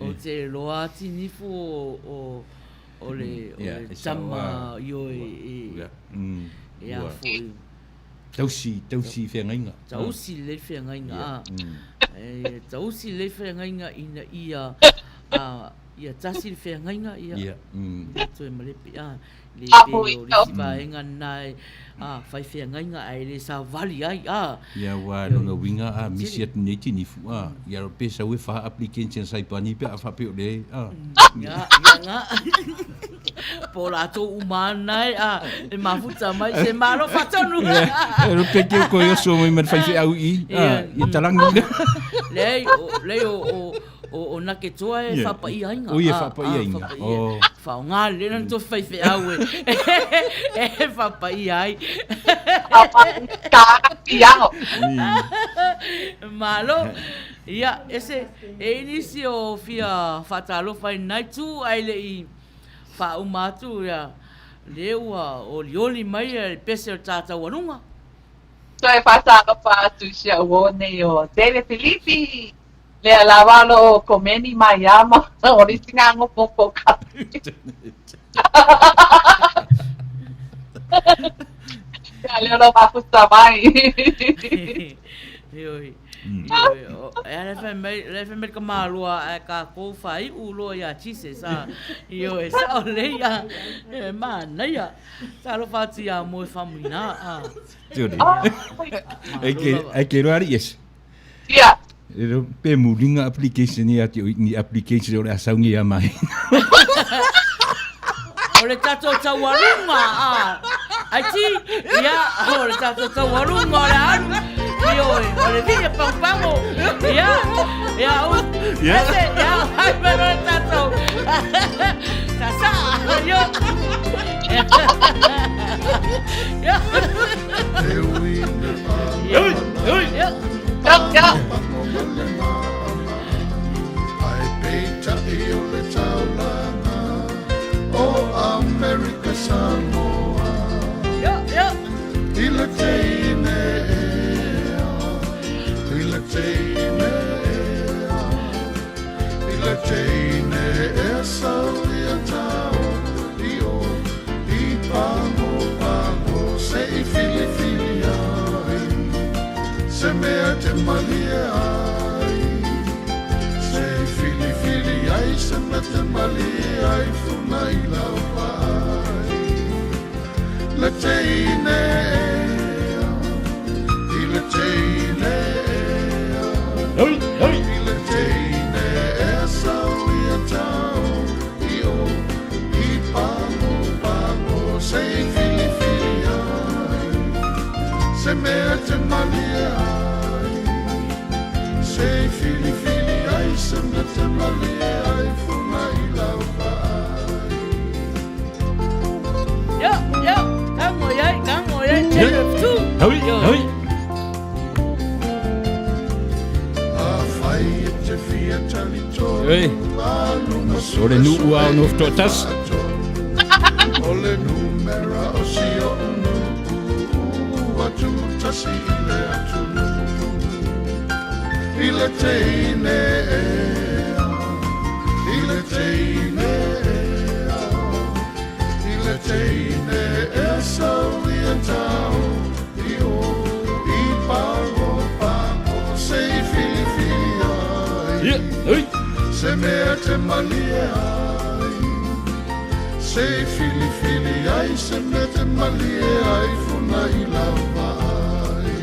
O te roa tinifu o, o, o le, o le tama i o e, e, e a foi. Tausi, tausi feagaiga. Tausi lelei feagaiga, a. E tausi lelei feagaiga ina ia a, Ia tasi le feagaiga, ia, Ia, mm. le toe malepe, a, le A pe hui o le tau. isi vaega lena e, a, fai feagaiga ae le savali ai, a. Ia aua Ioe, lona uiga a misi tele. atu nei tinifu a, ia pe sau e fa applicants na Saipani pe a faapea o le a. Ia, ia nga. Po o latou uma lava lena e, a, e mafuta mai se malo faatonu. Ia, e lo pe ke ko oso mai ma le faifeau i i, a, Ia. ia talagi. Leai, o, leai o, o, O, o na ke toa e Ia. whapaia inga. O ia Ah, whapaia ah, inga. whapaia. O. Whaonga le na to whaiwheau e. E whapaia ai. Ka piao. Malo. Ia, ese, e inisi o fia whatalofa i nai tū ai le i whauma atu ia le ua olioli mai e pese o tātau alunga. Toe whātalofa atu si au o nei o David Filipi. Lea lava o lo o komeni mai a ma o le isi gagopo po kapi. Ia lea o lo mafuta mai. Ioe, ioe, o, e ala e fai mai, la e fai mai le tamāloa ae kākou faaiu loa iā Jesus, a, ioe, sao lelei, a, e manaia. Talofa atu iā Moe Faumuina, a. Tore. Ai ke, ai ke roa ari yes. Ia. E ro pe mulinga application ia te ni application o le asaungi ia mai. O le tatou taualuga, a. Ai ti, ia, o le tatou taualuga o le alu. Ioe, o le via pagopago. Ia, ia, u. Ia. Ese, ia, ai mai loa le tatou. Sasaa, io. Ia. Oi, oi. Ia. Ia, ia. Ia, ia. Se mea te malie ai Se filifili ai Se mea te malie ai Funa i lau vai Le teine ea I le teine ea Oi, oi. I le teine ea Sau ia tau I o I pago pago Se i filifili ai Se mea te malie ai Se i filifili ai Se mea te malie ai Funa i lau vai Ia, ia. Kago i ai, kago i ai. Te tu. Oi, oi. A fai e te fia talitonu Oi. A luma O le nuu a o nofu toatasi. O le numera o si o unu Atu tasi i le atu I le teine ea I le teine ea I le teine ea sau ia tau I o i pago pago Se i filifili ai Ia, oi. Se mea te malie ai Se i filifili ai Se mea te malie ai Funa i lau vai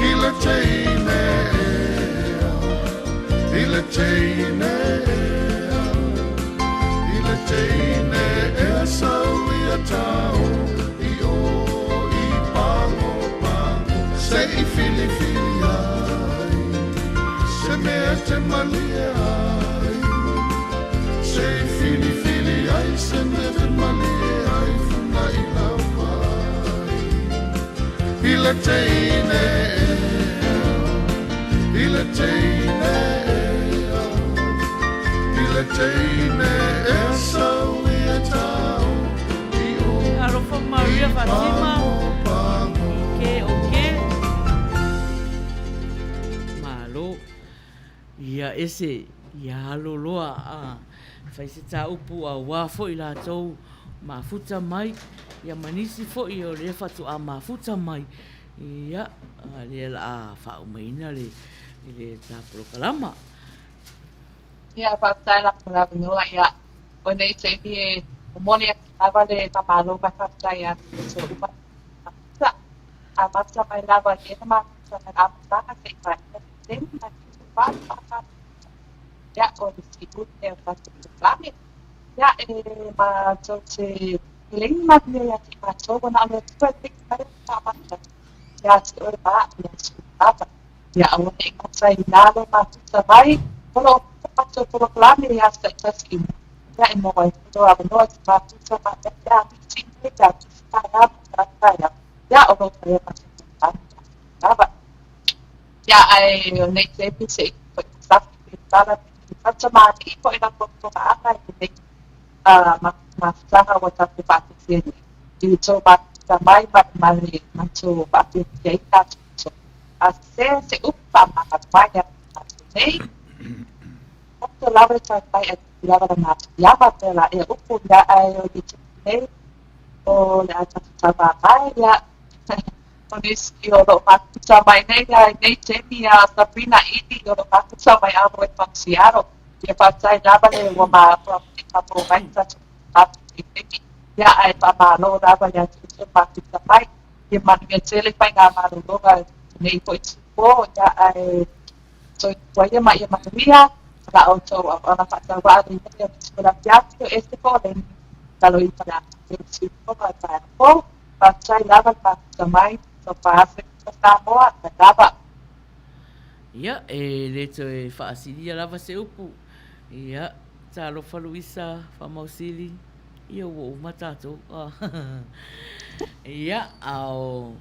I le teine ea I le teine ea I le teine ea Sau ia tau I o i pago pago Se i filifili ai Se mea te malie ai Se i filifili ai Se mea te malie ai Funa i lau vai I le teine ea I le teine ea I le teine ea Sau ia tau I o Alofa Maria i Fatima. pago pago Ke o ke. Malo. Ia ese, ia alo loa a fai se tāupu a wā foi latou mafuta mai, ia manisi foi o le fatu a mafuta mai. Ia, a lea la a whaumaina le, le tā polokalama. Ia, faafetai lava mo le avanoa. Ia, o lenei taimi e momoli atu lava le faamalo ma le faafetai ia te outou uma i le mafuta mai lava i ena mafuta mai le amataga seia paia lenei taimi ma Ia, o le siui lea o tatou polokalame. Ia, e matou te peleina manuia ia te i matou, ua na o le Atua e piki mai ai le faamamalu ia te oe ma au ia te oe lava. Ia aua ne i gata i lalo mafuta mai, o lo o puka matou polokalame i aso taitasi uma. Ia, e maua ai foi lou avanoa e te mafuta ma mea pe a miti nei, pe a tusi taeao ma talaatu taeao. Ia, o lo o faia matou polokalame i aso uma lava. Ia, ae o lenei taimi se i foi safi pe tala pe tautamalii foi la tou togaaga i lenei mafutaga ua tatou faatasi ai nei i le tou mafuta mai ma le ma le matou faafiafiaina atu outou. A sese se upu faamagalo mai ia matou nei, poto lava le tautai ae tupu lava lana atu lava pea la ea upu ia ae o le taimi nei o le a tatou taumamae ia O nisi o lo o mafuta mai nei i lenei taimi ia Sabrina Ili o lo o mafuta mai amo e from Seattle. Ia faafetai lava le ua ua tatou mai tatou i lenei taimi. Ia ae faamalo lava ia te outou mafuta mai. Ia manuia tele faiga malologa i lenei foi itupo. Ia ae soifua ia ma ia manuia la outou auauna faatauvaa lelei o le Tualafiafi o Ese Foleni lalo i Faleata Tele Taeao fou. Faafetai lava le mafuta mai, tofa afe i Samoa, mai lava. Ia, e le toe faasilia lava se upu. Ia, talofa Luisa, Faamausili, ia ua uma tatou. Ia, a o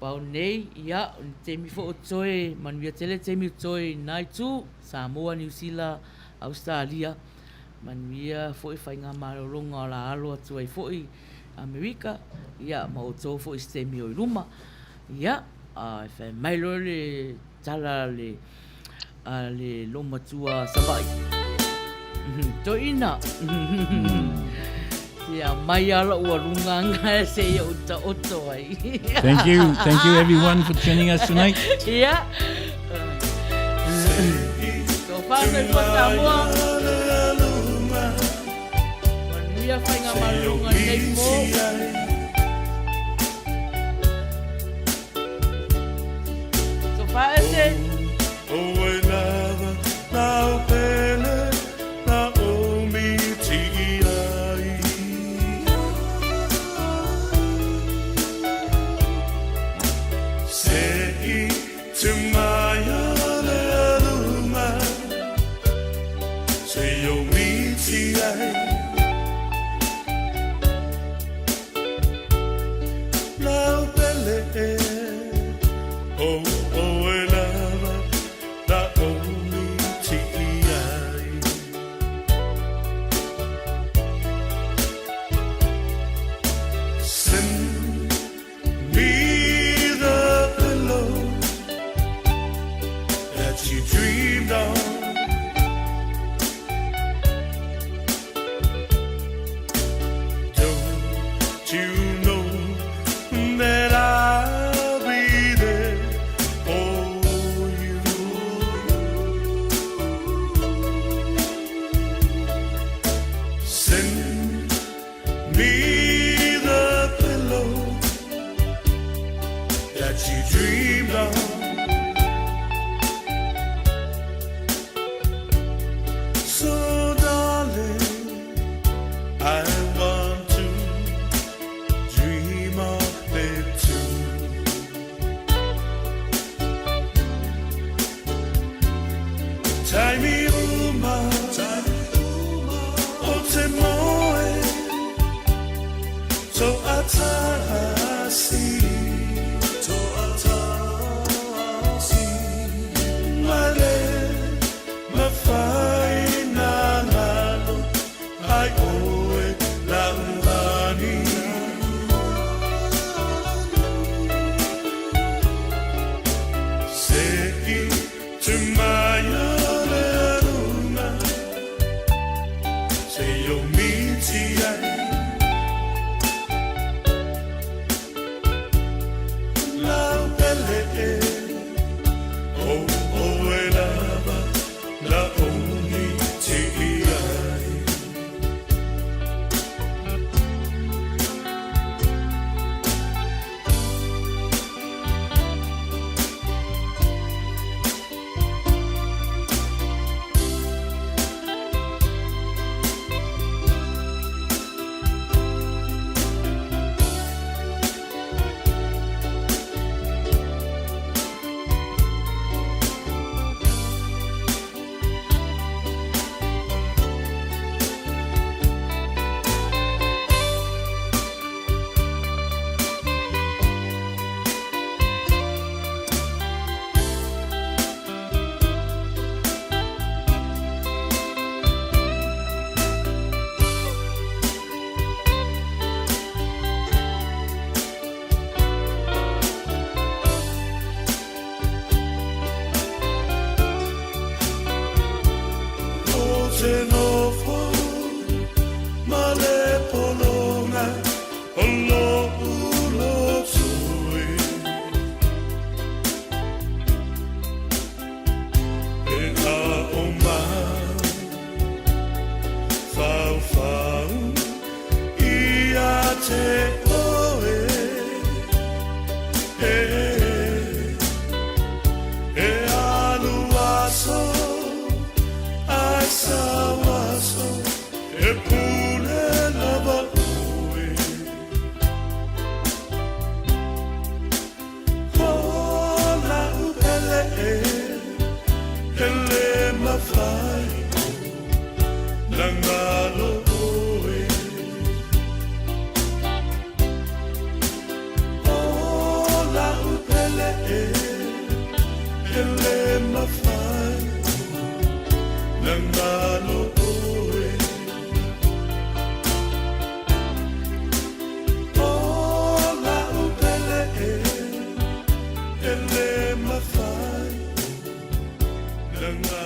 pau nei, ia, o ni taimi foi o toe, manuia tele taimi o toe i na itu, Samoa, Niu Sila, Ausetalia, manuia foi faigamalologa o la alo atu ai foi Amerika, ia, ma outou foi i se taimi o i luma. Ia, a e fai mai loa le tala a le, a le loomatua Savaii. Toeaina. Se aumai lava lou aluga seia ou taoto ai. Thank you. Thank you everyone for joining us tonight. Ia. Tofa soifua Samoa. Manuia faigamalologa lenei po. Tofa ese. mafai na galo oe. O lau pele e, e le mafai na.